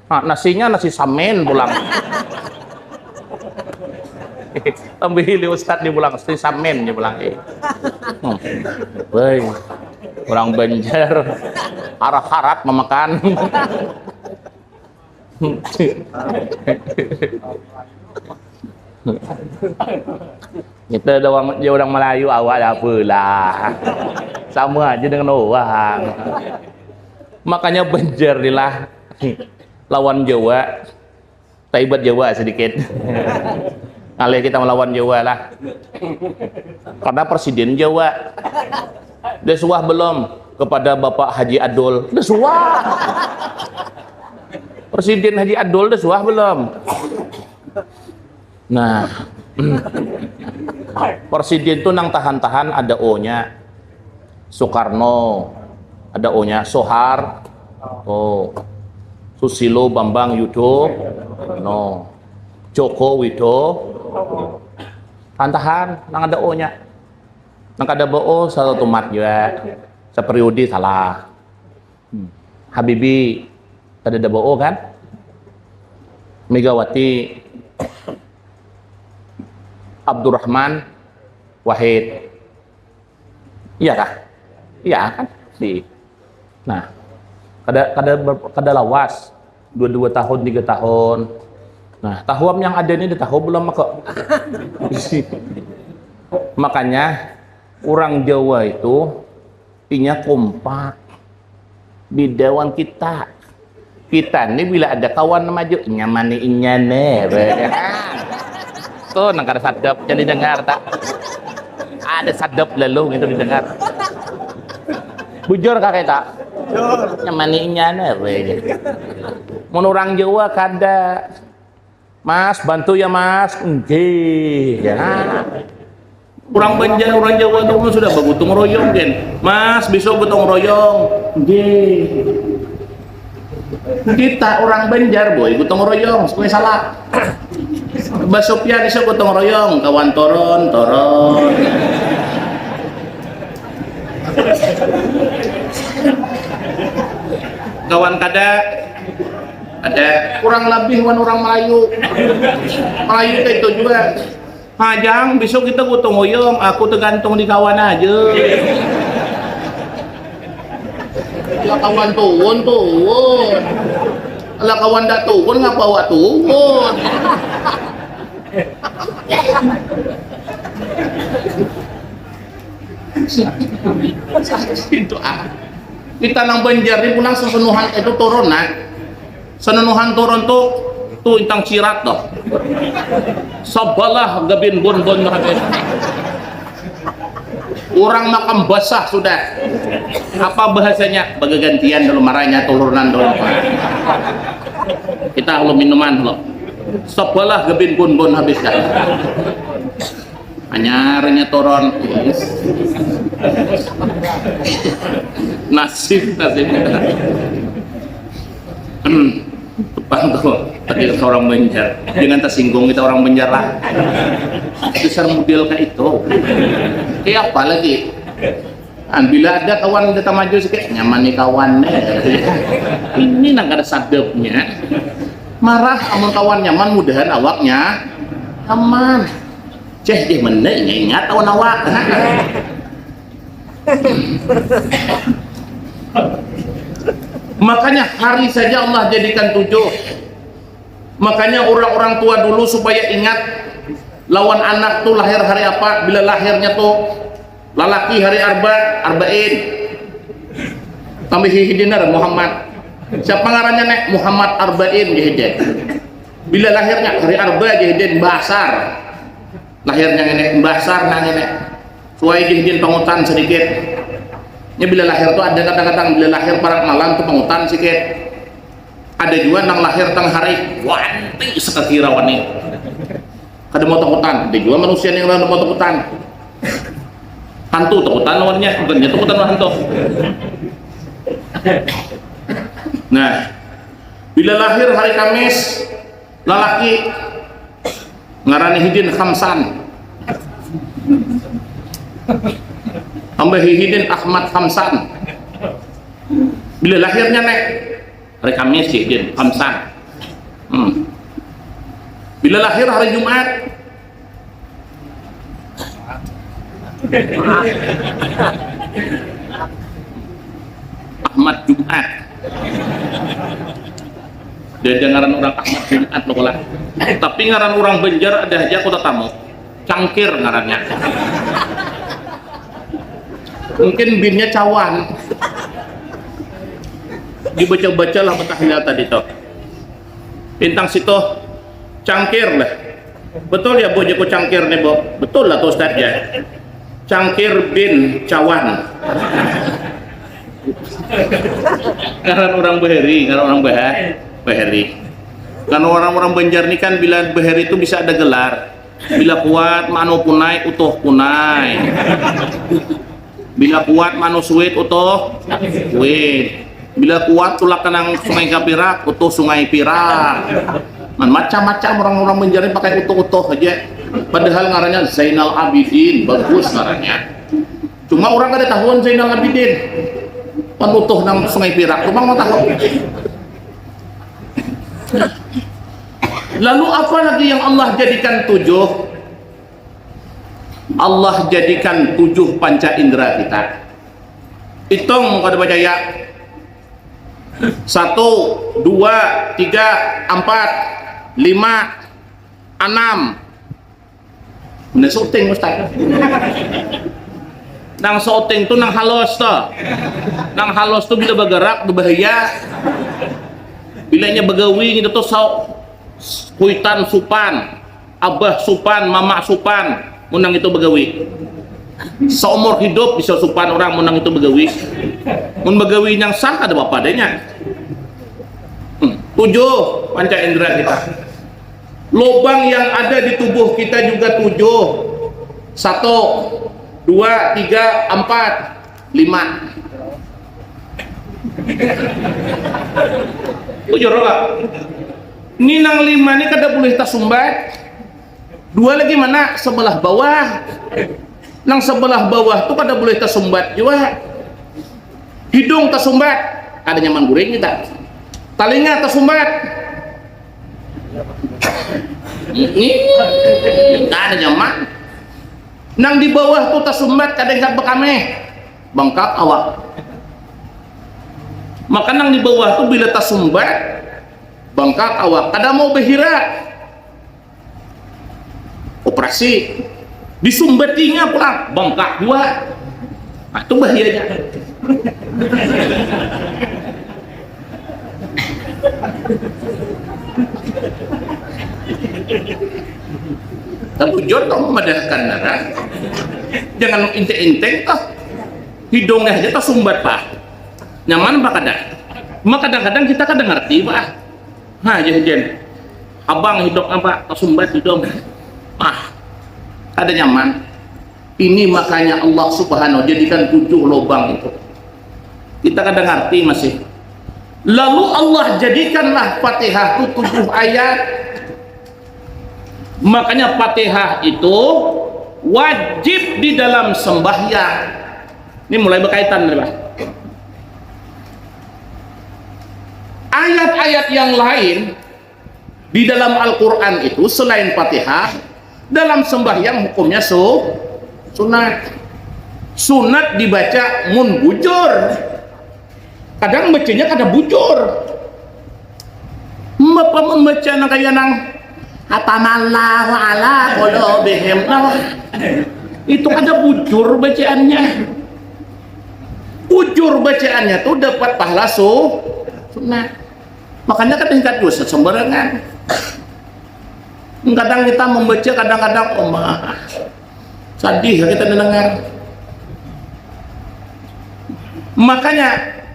Nah, nasinya nasi samen pulang. Tambah hili ustad di pulang, nasi samen di pulang. Hmm. Woi, orang Banjar arah harat memakan. Kita ada orang, dia orang Melayu, awak ada apa lah. Sama aja dengan orang. Makanya Banjar ni lah lawan Jawa. Taibat Jawa sedikit. Ngalih kita melawan Jawa lah. Karena presiden Jawa. Dah suah belum kepada Bapak Haji Adul? Dah suah. Presiden Haji Adul dah suah belum? Nah, presiden tuh nang tahan-tahan ada O-nya. Soekarno, ada O-nya. Sohar, oh. Susilo Bambang Yudho, no. Joko Widodo, tahan-tahan, nang ada O-nya. Nang kada ba-O satu tumat juga. Saperiode salah. Hmm. Habibie, kada ada ba-O kan? Megawati, Abdurrahman Wahid. Iya kah? Iya kan? Di. Nah, kada kada ber- kada lawas. Dua dua tahun, tiga tahun. Nah, tahuam yang ada ini ditahu belum kok? Makanya orang Jawa itu inya kompak. Beda wan kita. Kita ni bila ada kawan maju, nyaman ni inya ne. Tuh nang kada sadap jadi dengar tak. Ada sadap lalu gitu didengar. Bujur kah kita? Nyaman ni inya ne. Mun orang Jawa kada. Mas, bantu ya Mas. Nggih. Ya. Orang Banjar, orang Jawa tuh sudah bagotong royong kan. Mas, besok gotong royong. Nggih. Kita orang Banjar boy gotong royong, supaya salah. Basopian isuk gotong royong, kawan toron, toron. Kawan kada ada kurang lebih wan orang Melayu. Melayu kayak itu juga. Hajang, besok kita gotong royong, aku tergantung di kawan aja. Lah kawan tuun tuun. Lah kawan dak tuun ngapa awak tuun? Itu ah. Kita nang Banjar ni pulang sesenuhan itu turun nah. Senenuhan turun tu tu intang cirat tuh. Sabalah gabin bun bun habis. Orang makam basah sudah. Apa bahasanya? Bagagantian dulu marahnya tulunan dulu. Kita lu minuman lo. Sabalah gabin bun bun habis dah. Anyarnya turun. Nasib nasib. Tepang tuh tadi orang Banjar. Jangan tersinggung kita orang Banjar lah. Besar model kayak itu. Kayak apa lagi? Nah, bila ada kawan kita maju sih kayak nyaman nih kawan nih. Ini nang kada sadapnya. Marah amun kawan nyaman mudahan awaknya nyaman. Ceh deh mending ingat tahun awak. Nah. Makanya hari saja Allah jadikan tujuh. Makanya orang-orang tua dulu supaya ingat lawan anak tu lahir hari apa, bila lahirnya tu lalaki hari Arba, Arbain. Tambahi hidin ada Muhammad. Siapa ngarannya nek? Muhammad Arbain, hidin. Bila lahirnya hari Arba, hidin, basar. Lahirnya ini basar nang ini. Suai hidin pangutan sedikit. Ini bila lahir tu ada kadang-kadang bila lahir parak malam tu pangutan sedikit. Ada juga nang lahir tengah hari, wani sekakira wani. Kada mau takutan, ada juga manusia yang kada mau takutan. Hantu takutan lawannya, bukannya takutan lawan hantu. Nah, bila lahir hari Kamis, lalaki ngarannya hidin Khamsan. Tambah hidin Ahmad Khamsan. Bila lahirnya nek hari Kamis sih dia Khamsan. Hmm. Bila lahir hari Jumat, Ahmad Jumat. Dia ngaran orang Ahmad Jumat lo lah. Tapi ngaran orang Banjar ada aja kota tamu. Cangkir ngarannya. Mungkin binnya cawan. Dibaca-baca lah tahlil tadi tuh. Bintang situ cangkir lah. Betul ya bu, jaku cangkir nih bu. Betul lah tuh ustad ya. Cangkir bin cawan. Ngaran orang Bahari, ngaran orang Bahari. Bahari. Kan orang-orang Banjar nih kan bila Bahari itu bisa ada gelar. Bila kuat manu punai utuh punai. Bila kuat manu suit utuh suit. Bila kuat tulak kenang sungai kapirak utuh sungai pirak. Man macam-macam orang-orang menjadi pakai utuh-utuh aja. Padahal ngarannya Zainal Abidin, bagus ngarannya. Cuma orang kada tahuan Zainal Abidin. Pan utuh nang sungai pirak, cuma mau tahu. Lalu apa lagi yang Allah jadikan tujuh? Allah jadikan tujuh panca indera kita. Hitung kada percaya. Satu, dua, tiga, empat, lima, enam. Nah, syuting Ustaz. Nang syuting tu nang halus tu. Nang halus tu bila bergerak berbahaya. Bilanya begawi gitu tuh so kuitan supan. Abah supan, mama supan, munang itu begawi. Seumur hidup bisa supan orang munang itu begawi. Mun begawi yang sah ada apa adanya. Hmm. Tujuh panca indera kita. Lubang yang ada di tubuh kita juga tujuh. Satu, dua, tiga, empat, lima. Tujuh roga. Ini nang lima ini kada boleh tasumbat. Dua lagi mana? Sebelah bawah. Nang sebelah bawah tu kada boleh tasumbat jua. Hidung tasumbat, kada nyaman guring kita. Talinga tasumbat, ini kada nyaman. Nang di bawah tu tasumbat kada ingat bekameh, bengkak awak. Maka nang di bawah tu bila tasumbat, bengkak awak, kada mau behira. Operasi, disumbatinya pulang bengkak dua. Nah, itu bahayanya. Tapi jujur toh memadahkan darah. Jangan inteng-inteng toh. Hidungnya aja tersumbat pak. Nyaman apa kada? Cuma kadang-kadang kita kada ngerti pak. Nah, jadi jen. Abang hidung apa? Tersumbat hidung. Ah, kada nyaman. Ini makanya Allah Subhanahu jadikan tujuh lubang itu. Kita kada ngerti masih. Lalu Allah jadikanlah Fatihah itu tujuh ayat. Makanya Fatihah itu wajib di dalam sembahyang. Ini mulai berkaitan nih, Pak. Ayat-ayat yang lain di dalam Al-Quran itu selain Fatihah, dalam sembahyang hukumnya su sunat. Sunat dibaca mun bujur. Kadang bacanya kada bujur. Mapa membaca nang kaya nang atamallahu ala qulubihim. Nah, itu kada bujur bacaannya. Bujur bacaannya tuh dapat pahala su-, sunnah. Makanya kada hingat dosa sembarangan. Kadang kita membaca, kadang-kadang, oh, mah, sadih ya kita mendengar. Makanya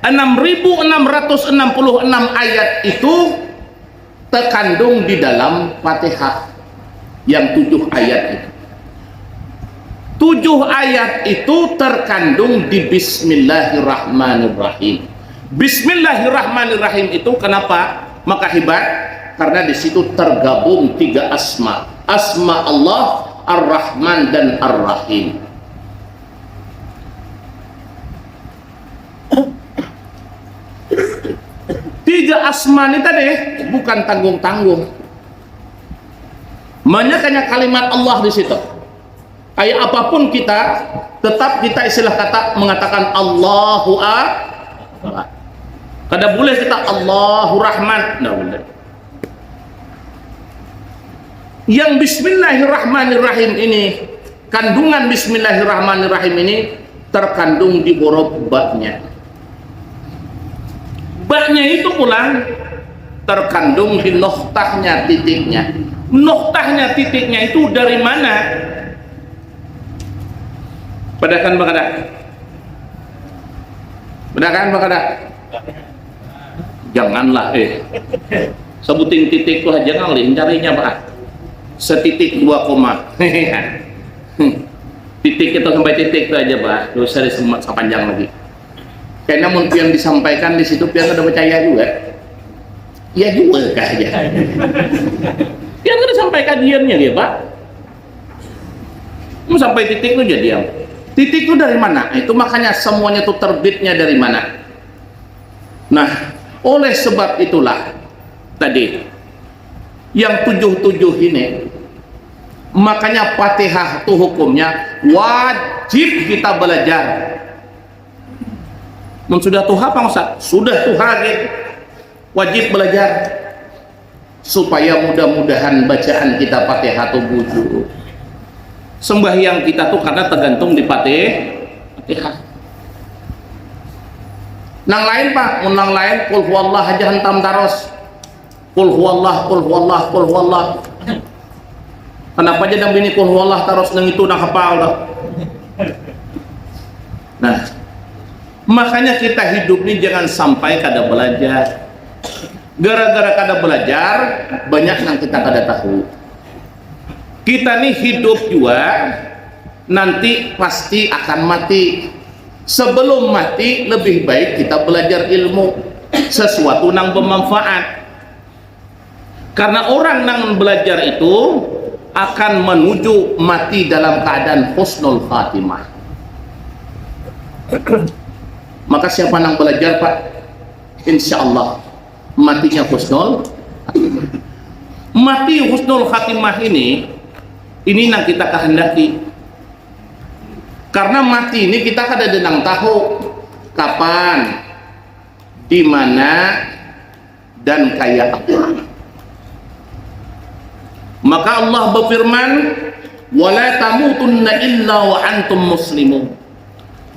enam ribu enam ratus enam puluh enam ayat itu terkandung di dalam Fatihah yang tujuh ayat itu. Tujuh ayat itu terkandung di Bismillahirrahmanirrahim. Bismillahirrahmanirrahim itu kenapa maka hebat? Karena di situ tergabung tiga asma. Asma Allah, Ar-Rahman, dan Ar-Rahim. Tiga asma ini tadi bukan tanggung-tanggung. Makanya kalimat Allah di situ. Kayak apapun kita, tetap kita istilah kata mengatakan Allahu Akbar. Kada boleh kita Allahu Rahman. Nggak boleh. Yang Bismillahirrahmanirrahim ini, kandungan Bismillahirrahmanirrahim ini terkandung di huruf ba-nya. Ba-nya itu pulang terkandung di noktahnya, titiknya. Noktahnya, titiknya itu dari mana? Padahkan bakadak. Padahkan bakadak. Janganlah, eh. Sebuting titik tuh aja ngalih carinya, Pak. Setitik dua koma. Titik itu sampai titik itu aja, Pak. Gak usah disemat sepanjang lagi. Karena mun yang disampaikan di situ, pian kada percaya juga. Ya juga kah aja. Pian kada sampai kajiannya dia, Pak. Mau sampai titik itu jadi yang. Titik itu dari mana? Itu makanya semuanya itu terbitnya dari mana? Nah, oleh sebab itulah tadi yang tujuh-tujuh ini, makanya Fatihah itu hukumnya wajib kita belajar. Mun sudah tuha, Pak Ustaz, sudah tuha gitu, wajib belajar supaya mudah-mudahan bacaan kita Fatihah tuh bujur. Sembahyang kita tuh karena tergantung di Fatih-, Fatihah. Nang lain, Pak, mun nang lain kul huwallah aja hentam taros. Kul huwallah, kul huwallah, kul huwallah. Kenapa aja nang bini kul huwallah taros nang itu nang hafal tuh? Nah, makanya kita hidup nih jangan sampai kada belajar. Gara-gara kada belajar, banyak yang kita kada tahu. Kita nih hidup jua nanti pasti akan mati. Sebelum mati, lebih baik kita belajar ilmu, sesuatu nang bermanfaat. Karena orang nang belajar itu akan menuju mati dalam keadaan husnul khatimah. Maka siapa nang belajar, Pak, insya Allah matinya husnul khatimah. Mati husnul khatimah ini, ini nang kita kehendaki. Karena mati ini kita kada ada nang tahu kapan, di mana, dan kaya apa. Maka Allah berfirman, "Wala tamutunna illa wa antum muslimun."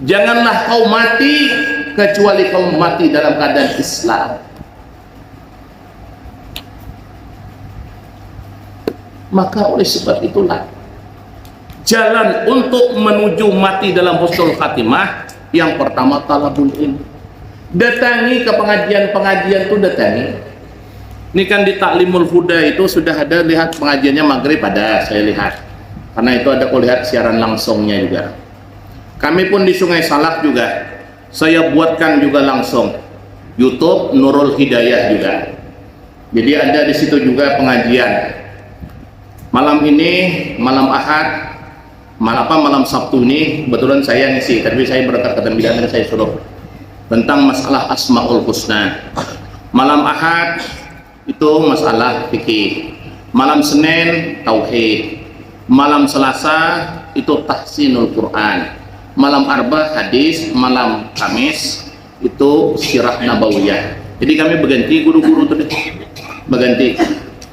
Janganlah kau mati kecuali kau mati dalam keadaan Islam. Maka oleh sebab itulah, jalan untuk menuju mati dalam husnul khatimah, yang pertama talabul ilmu. Datangi ke pengajian-pengajian tuh, datangi. Ini kan di Taklimul Huda itu sudah ada, lihat pengajiannya maghrib ada, saya lihat. Karena itu ada kulihat siaran langsungnya juga. Kami pun di Sungai Salak juga, saya buatkan juga langsung YouTube Nurul Hidayah juga. Jadi ada di situ juga pengajian. Malam ini, malam Ahad, mal-, apa, malam Sabtu ini, kebetulan saya ngisi, tapi saya berangkat ke Tembilanan, saya suruh tentang masalah Asmaul Husna. Malam Ahad itu masalah fikih. Malam Senin, tauhid. Malam Selasa itu tahsinul Quran. Malam Arba, hadis. Malam Kamis, Itu sirah nabawiyah. Jadi kami berganti guru-guru tu deh. Berganti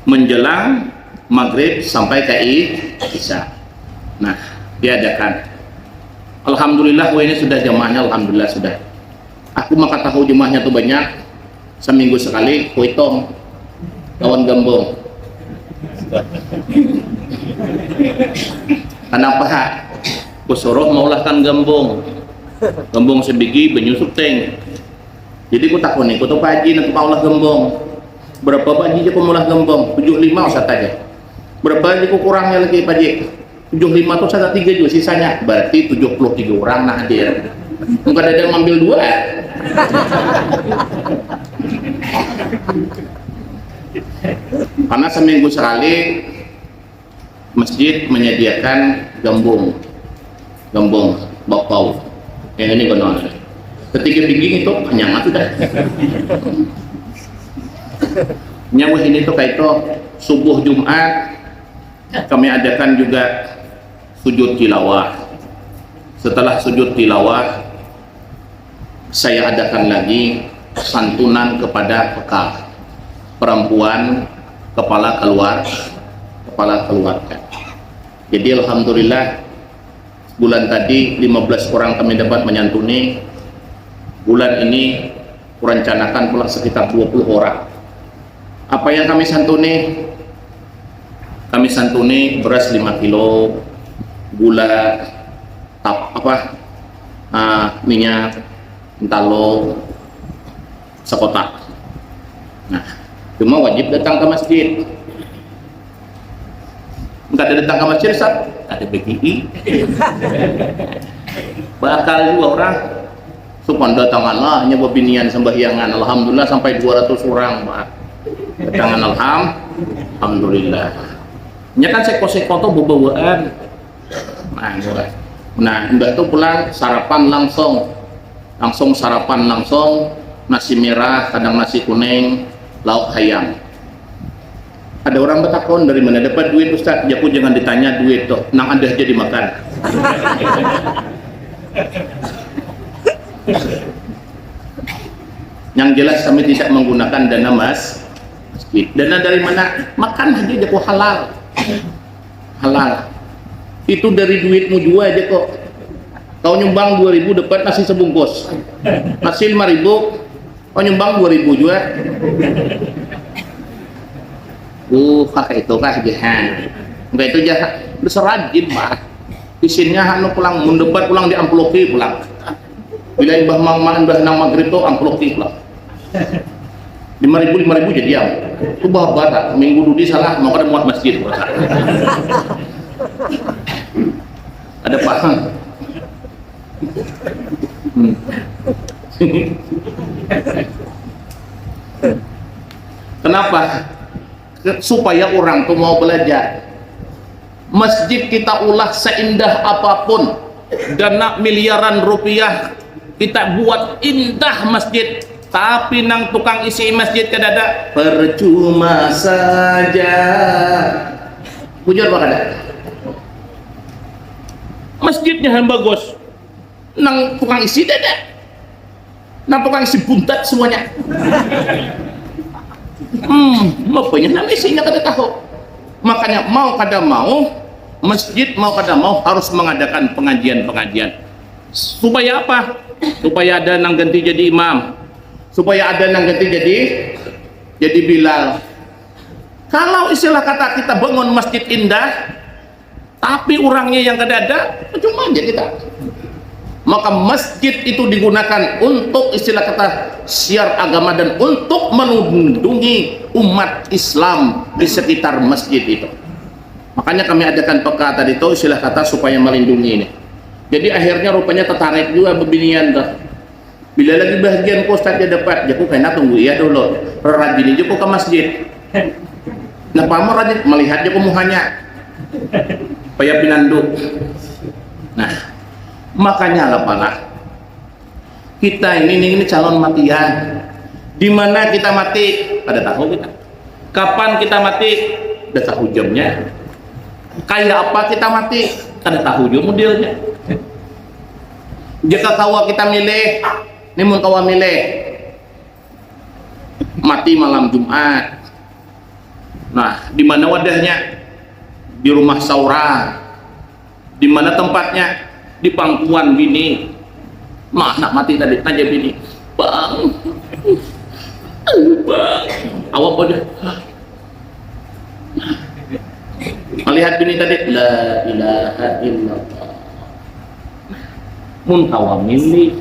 menjelang maghrib sampai ke i- isya. Nah, diadakan. Alhamdulillah, wah, ini sudah jamaahnya, alhamdulillah sudah. Aku maka tahu jamaahnya tu banyak. Seminggu sekali kuitong lawan gambung. Kenapa? Kusuruh maulahkan gambung. Gambung sebigi benyusuk teng. Jadi ku takuni ku tu Pak Haji nak maulah gambung. Berapa Pak Haji ku maulah gambung? Tujuh lima usah tanya. Berapa lagi ku kurangnya lagi Pak Haji? Tujuh lima tu saja tiga jua sisanya. Berarti tujuh puluh tiga orang nah hadir. Mungkin ada yang ngambil dua. Karena seminggu sekali masjid menyediakan gambung, gambung bakpao. Yang ini konon. Ketika bikin itu kenyang sudah. Nyawa ini tuh kayak itu subuh Jumat kami adakan juga sujud tilawah. Setelah sujud tilawah, saya adakan lagi santunan kepada P K, perempuan kepala keluar kepala keluarga. Jadi alhamdulillah bulan tadi lima belas orang kami dapat menyantuni. Bulan ini kurencanakan pula sekitar dua puluh orang. Apa yang kami santuni? Kami santuni beras lima kilo, gula, tap apa, ah, minyak, entalo, sekotak. Nah, cuma wajib datang ke masjid. Kada datang ke masjid, Ustaz? Kada bagi. Bakal juga orang. Supan datangan lah, nya bebinian sembahyangan. Alhamdulillah sampai dua ratus orang, Pak. Datangan alham, alhamdulillah. Nya kan seko-seko tuh bebawaan. Nah, imbah tu pulang sarapan langsung. Langsung sarapan langsung, nasi merah, kadang nasi kuning, lauk hayam. Ada orang bertakon, dari mana dapat duit Ustaz? Jaku jangan ditanya duit tuh, nang ada aja dimakan. Yang jelas kami tidak menggunakan dana mas, masjid. Dana dari mana? Makan aja jaku halal. Halal. Itu dari duitmu jua aja kok. Kau nyumbang dua ribu dapat nasi sebungkus. Nasi lima ribu, kau nyumbang dua ribu jua. Uh, kah itu kah jahan. Enggak itu jahan. Besar rajin, Pak. Isinnya anu pulang, mun dapat pulang diamploki pulang. Bila imbah mang mang imbah nang maghrib tu amplop ti pulang. Lima ribu lima ribu jadi am. Tu babar minggu dudi salah mau kada muat masjid. Ada paham. Hmm. Kenapa? Supaya orang tu mau belajar. Masjid kita ulah seindah apapun, dana miliaran rupiah kita buat indah masjid, tapi nang tukang isi masjid kadada, percuma saja. Bujur apa kada? Masjidnya yang bagus, nang tukang isi dada. Nang tukang isi buntat semuanya. Hmm, makanya nang isinya kada tahu. Makanya mau kada mau, masjid mau kada mau harus mengadakan pengajian-pengajian. Supaya apa? Supaya ada nang ganti jadi imam. Supaya ada nang ganti jadi jadi bilal. Kalau istilah kata kita bangun masjid indah, tapi orangnya yang kada ada, percuma aja kita. Maka masjid itu digunakan untuk istilah kata siar agama dan untuk melindungi umat Islam di sekitar masjid itu. Makanya kami adakan peka tadi itu istilah kata supaya melindungi ini. Jadi akhirnya rupanya tertarik juga bebinian tuh. Bila lagi bahagian ku Ustaz dia dapat, jaku kena tunggu iya dulu. Rajin aja ku ke masjid. Napa mau rajin? Melihat jaku muhanya. Paya pinandu. Nah, makanya lah pala. Kita ini, ini, ini calon matian. Di mana kita mati? Kada tahu kita. Kapan kita mati? Kada tahu jamnya. Kayak apa kita mati? Kada tahu juga modelnya. Jika kawa kita milih Ini mun kawa milih mati malam Jumat. Nah, di mana wadahnya? Di rumah saurang. Di mana tempatnya? Di pangkuan bini. Nah, nak mati tadi, tanya bini, "Bang, aduh, Bang." Awak pada melihat bini tadi, "La ilaha illallah." Mun kawa milih.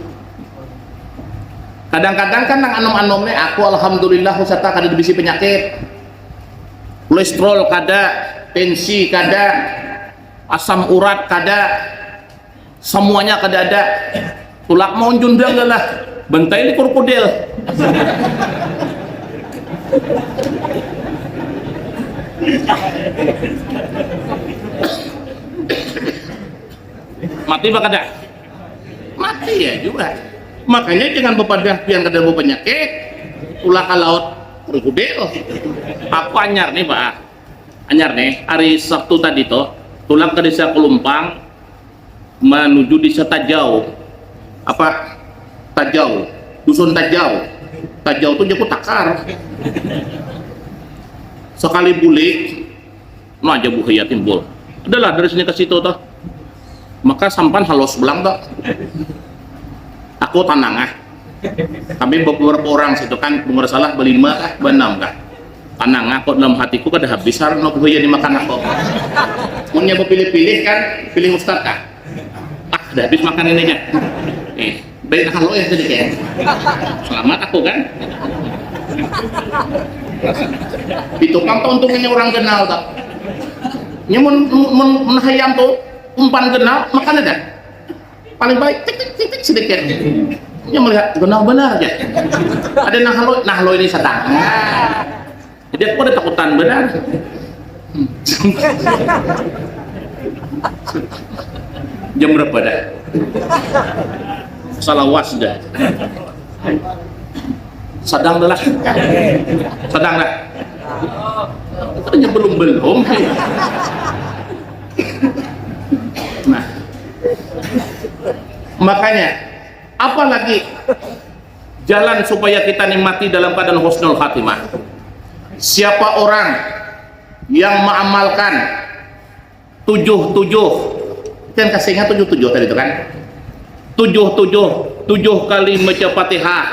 Kadang-kadang kan nang anom-anom nih, aku alhamdulillah usata kada bisi penyakit. Kolesterol kada, tensi kada, asam urat kada, semuanya kada ada. Tulak mau jundang lah, bantai di krokodil. Mati apa kada? Mati ya juga. Makanya jangan bepadah pian kada bawa penyakit. Ulah ka laut krokodil. Aku anyar nih, Pak. Anyar nih, hari Sabtu tadi tuh, tulak ke desa Kelumpang menuju desa Tajau. Apa? Tajau. Dusun Tajau. Tajau tuh jaku takar. Sekali bulik, nah aja buhaya timbul. Adalah dari sini ke situ tuh. Maka sampan halos belang tuh. Aku tanang ah. Kami beberapa orang situ kan, mun kada salah belima kah, beenam kah. Tanang ah, kok dalam hatiku kada habis harus buhaya dimakan aku. Munnya bepilih-pilih kan, pilih ustad kah. Ah, kada habis makan ini aja. Eh, baik halo ya tadi kayak. Selamat aku kan. Itu kan untung ini orang kenal tak. Ini mun mun mun hayam tuh umpan kenal makan ada. Paling baik tik tik tik tik sedikit. Dia melihat benar-benar aja. Ada nah lo, nah lo ini sedang. Jadi aku ada takutan benar. Jam berapa dah? Salawas dah. Sadang dah lah. Sadang dah. Tanya belum belum. Nah, makanya, apalagi jalan supaya kita nikmati dalam keadaan husnul khatimah. Siapa orang yang mengamalkan tujuh tujuh, kan kasih ingat tujuh tujuh tadi itu kan? Tujuh tujuh, tujuh kali membaca Fatihah,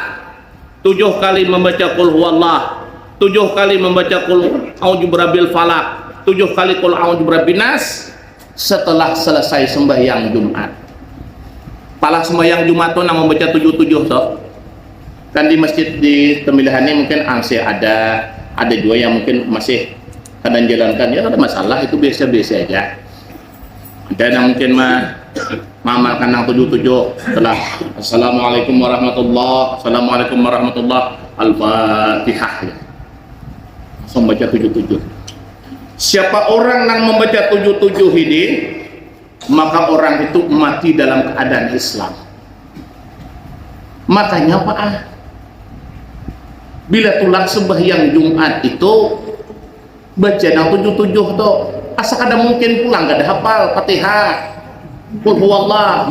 tujuh kali membaca Qul Huwallah, tujuh kali membaca Qul A'udzu Birabbil Falak, tujuh kali Qul A'udzu Birabbin Nas, setelah selesai sembahyang Jumat. Palah sembahyang Jumat tuh nang membaca tujuh tujuh tuh. Kan di masjid di Tembilahan ini mungkin masih ada, ada juga yang mungkin masih kadang jalankan, ya ada masalah, itu biasa-biasa aja. Ada yang mungkin ma mengamalkan nang tujuh tujuh setelah Assalamualaikum warahmatullah, Assalamualaikum warahmatullah, Al-Fatihah ya. Langsung baca tujuh tujuh. Siapa orang yang membaca tujuh tujuh ini, maka orang itu mati dalam keadaan Islam. Makanya apa ah? Bila tulak sembahyang Jumat itu baca nang tujuh tujuh tuh, asa kada mungkin pulang kada hafal Fatihah, Qul huwallah,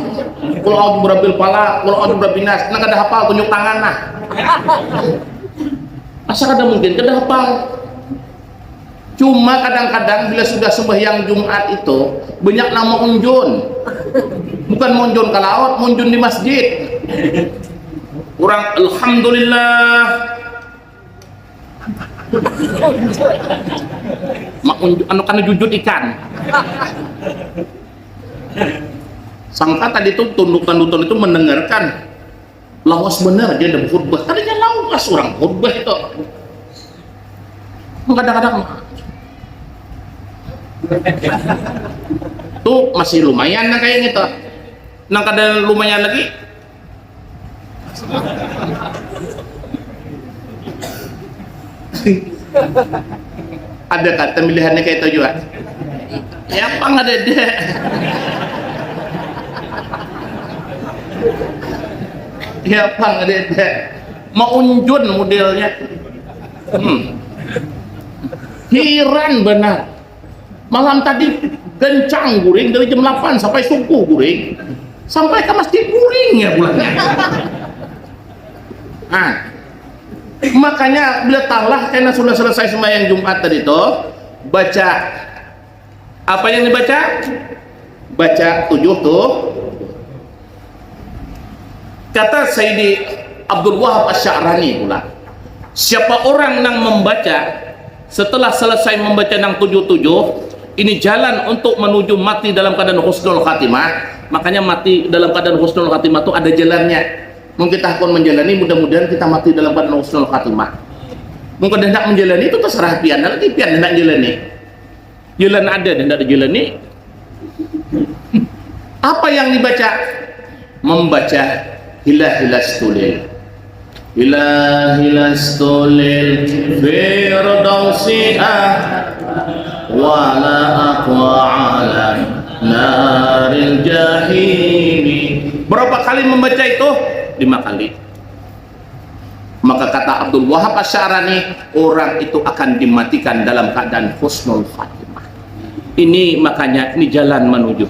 Qul a'udzu birabbil falaq, Qul a'udzu birabbin nas, nang kada hafal tunjuk tangan nah. Asa kada mungkin kada hafal. Cuma kadang-kadang bila sudah sembahyang Jumat itu banyak nang maunjun. Bukan maunjun ke laut, maunjun di masjid. Orang alhamdulillah. Maunjun anu kana jujut ikan. Sangka tadi tuh tunduk tandutan itu mendengarkan. Lawas benar dia ada khutbah. Tadinya lawas orang khutbah itu. Kadang-kadang tuh masih lumayan nah kayak gitu. Nang kada lumayan lagi. Ada kata pilihannya kayak itu juga. Ya pang ada deh. Ya pang ada deh. Maunjun modelnya. Hmm. Hiran benar. Malam tadi kencang guring dari jam delapan sampai subuh guring. Sampai ke masjid guring ya bulannya. Nah, makanya bila talah kena sudah selesai sembahyang Jumat tadi tuh, baca apa yang dibaca? Baca tujuh tuh. Kata Sayyidi Abdul Wahab Asy-Sya'rani pula, siapa orang yang membaca setelah selesai membaca nang tujuh-tujuh, ini jalan untuk menuju mati dalam keadaan husnul khatimah. Makanya mati dalam keadaan husnul khatimah itu ada jalannya. Mungkin kita akan menjalani, mudah-mudahan kita mati dalam keadaan husnul khatimah. Mungkin hendak menjalani itu terserah pian lagi, pian hendak menjalani. Jalan ada dan tidak dijalani. Apa yang dibaca? Membaca hila-hila stulil. Hila-hila stulil firdausi ah, wala aqwa ala naril jahimi. Berapa kali membaca itu? Lima kali. Maka kata Abdul Wahab Asy-Sya'rani, orang itu akan dimatikan dalam keadaan husnul khatimah. Ini makanya ini jalan menuju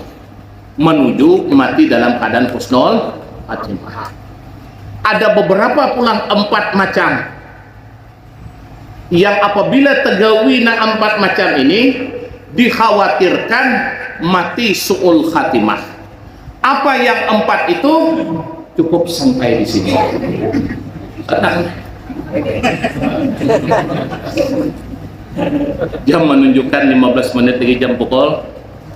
menuju mati dalam keadaan husnul khatimah. Ada beberapa pulang empat macam yang apabila tegawi na empat macam ini dikhawatirkan mati su'ul khatimah. Apa yang empat itu? Cukup sampai di sini. Tenang. Jam menunjukkan lima belas menit lagi jam pukul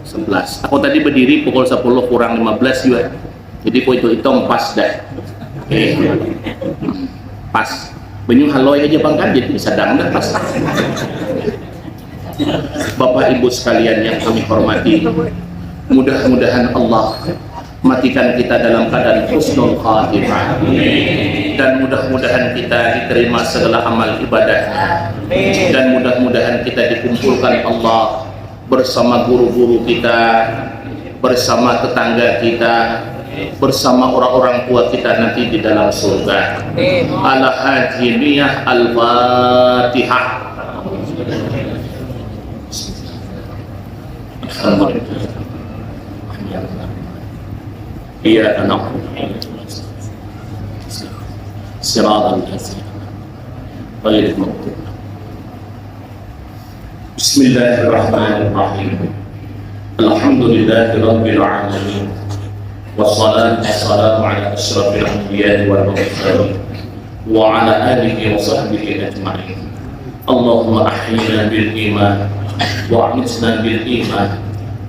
sebelas. Aku tadi berdiri pukul sepuluh kurang lima belas juga. Jadi, kau itu hitung pas dah. Eh, pas. Banyu haloi aja bang kan, jadi bisa dang dah pas. Bapak Ibu sekalian yang kami hormati, mudah-mudahan Allah matikan kita dalam keadaan husnul khatimah, dan mudah-mudahan kita diterima segala amal ibadahnya, dan mudah-mudahan kita dikumpulkan Allah bersama guru-guru kita, bersama tetangga kita, bersama orang-orang tua kita nanti di dalam surga. Ala hadhihi niyah, al-Fatihah. Alhamdulillah. Iyyaka na'budu wa iyyaka nasta'in. Shiratal ladzina an'amta 'alaihim ghairil maghdubi 'alaihim. Bismillahirrahmanirrahim. Alhamdulillahirabbil alamin. Wassalatu wassalamu ala asyrafil anbiya'i wal mursalin. Wa ala alihi wa sahbihi ajma'in. Allahumma ahyina bil iman, wa amitna bil iman,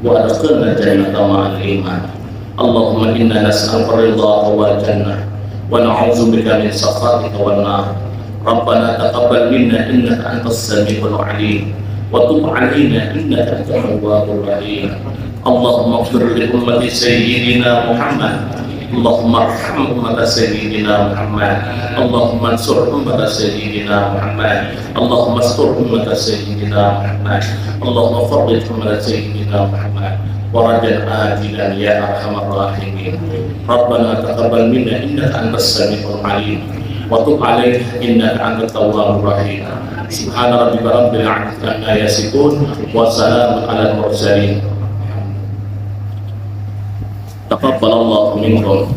wa adkhilna jannata ma'al iman. Allahumma inna nas'aluka ridhaka wal jannah, wa na'udzubika min sakhatika wan nar. Rabbana taqabbal minna innaka antas samiul alim, wa tub alaina innaka antat tawwabur rahim. Allahumma ighfir li ummati sayyidina Muhammad. Allahumma arham ummata sayyidina Muhammad. Allahumma ansur ummata sayyidina Muhammad. Allahumma astur ummata sayyidina Muhammad. Allahumma farrij ummata sayyidina Muhammad farajan ajilan ya arhamar rahimin. Rabbana taqabbal minna innaka antas samiul alim, wa tub alaina innaka antat tawwabur rahim. Subhana rabbika rabbil izzati amma yasifun, wa salamun alal mursalin. Taqabbalallahu minkum.